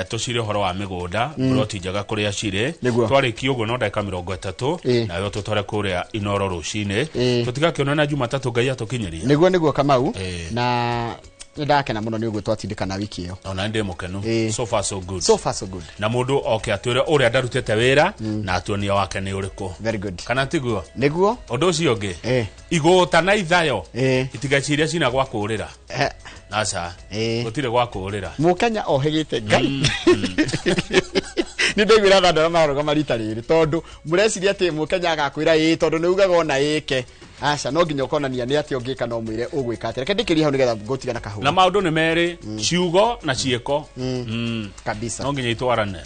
tũcire ũhoro wa mĩgũnda, mburoti njega kũrĩa cirĩ. Twarĩkia ũguo no ndagĩka 30, nawe tũtware kũrĩa Inoro rũcinĩ. Tũtigakĩonana Jumatatũ, Ngai atũkinyĩrie. Nĩguo Kamau, na nĩ ndakena mũno nĩ ũguo twatindĩkana wiki ĩyo. Ona ndĩ mũkenu. So far so good. So far so good. Na mũndũ oke atwĩre ũrĩa ndarutĩte wĩra na atuonie wake nĩ ũrĩkũ. Very good. Kana tiguo? Nĩguo. Ũndũ ũcio ũngĩ, igũta na ithayo itigaciria cina gwa kũũrĩra. Aca, gũtirĩ gwa kũũrĩra. Mũkenya ohĩgĩte Ngai, nĩ ndaiguĩra tha andũ arĩa mararũgama rita rĩrĩ, tondũ mũreciria atĩ mũkenya agakwĩra ĩĩ tondũ nĩ ugaga ona ĩke. Aca, no nginya ũkonania nĩ atĩ ũngĩka, no mwĩre ũgwĩka atĩa. Reke ndĩkĩrie hau nĩgetha ngũtiga na kahũa. Na maũndũ nĩ merĩ, ciugo na ciĩko. Kabisa. No nginya itwarane.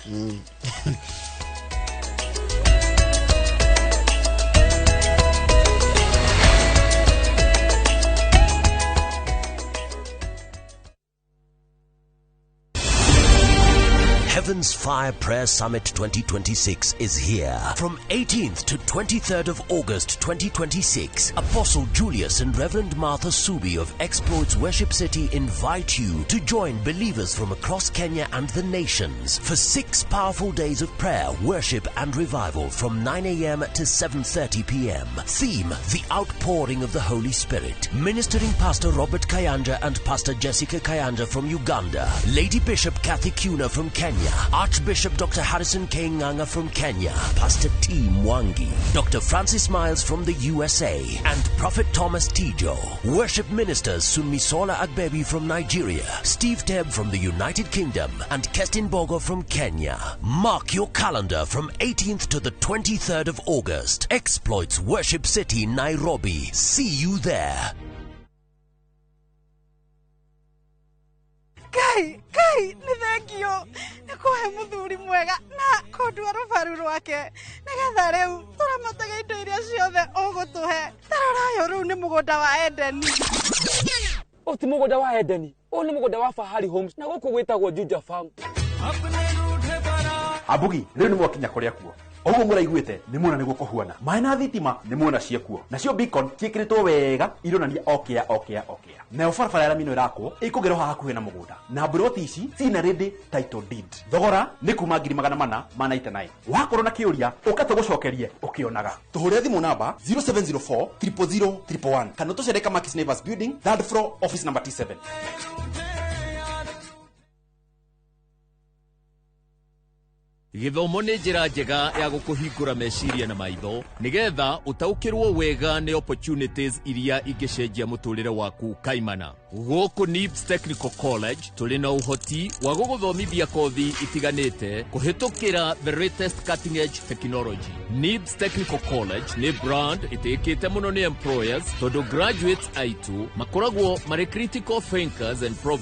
Heaven's Fire Prayer Summit 2026 is here. From 18th to 23rd of August 2026, Apostle Julius and Reverend Martha Subi of Exploits Worship City invite you to join believers from across Kenya and the nations for 6 powerful days of prayer, worship and revival from 9 a.m. to 7:30 p.m. Theme, The Outpouring of the Holy Spirit. Ministering Pastor Robert Kayanja and Pastor Jessica Kayanja from Uganda, Lady Bishop Kathy Kuna from Kenya, Archbishop Dr. Harrison K. Nganga from Kenya, Pastor T. Mwangi, Dr. Francis Miles from the USA, and Prophet Thomas Tijo. Worship ministers Sunmisola Agbebi from Nigeria, Steve Teb from the United Kingdom, and Kestin Bogo from Kenya. Mark your calendar from 18th to the 23rd of August. Exploits Worship City, Nairobi. See you there. Ngai, Ngai, nĩ thengio nĩ kũhe mũthuri mwega na kũndua rũbaru rwake nĩgetha rĩu tũramatage indo iria ciothe ũgũtũhe. Tarora ũyũ rĩu nĩ mũgũnda wa Edeni. Ũyũ ti mũgũnda wa Edeni, ũyũ nĩ mũgũnda wa Fahari Homes na gũkũ gwĩtagwo Juja Farm. Ambugi rĩu nĩ mwakinya kũrĩa kuo ũguo mũraiguĩte nĩ muona nĩguo kũhuana maĩ na thitima nĩ muona ciekuo nacio beacon ciĩkĩrĩtwo wega ironania okĩa okĩa okĩa nayo barabara ya rami ĩno ĩrakwo ĩkũgerwo haha hakuhĩ na mũgũnda na mburoti ici cina ready title deed thogora nĩ kuma 499,000. Wakorwo na kĩũria ũka tũgũcokerie ũkĩonaga tũhũre thimũ namba 0704 000 111 kana tũcere Kamakis Neighbors Building, third floor, office number T7. Gĩthomo nĩ njĩra njega ya gũkũhingũra meciria na maitho nĩgetha ũtaũkĩrwo wega nĩ opportunities iria ingĩcenjia mũtũrĩre waku kaimana. Gũkũ NIBS Technical College tũrĩ na ũhoti wa gũgũthomithia kothi itiganĩte kũhĩtũkĩra the latest cutting edge technology. NIBS Technical College nĩ brand ĩtĩkĩte mũno nĩ employers tondũ graduates aitũ makoragwo marĩ critical thinkers and problem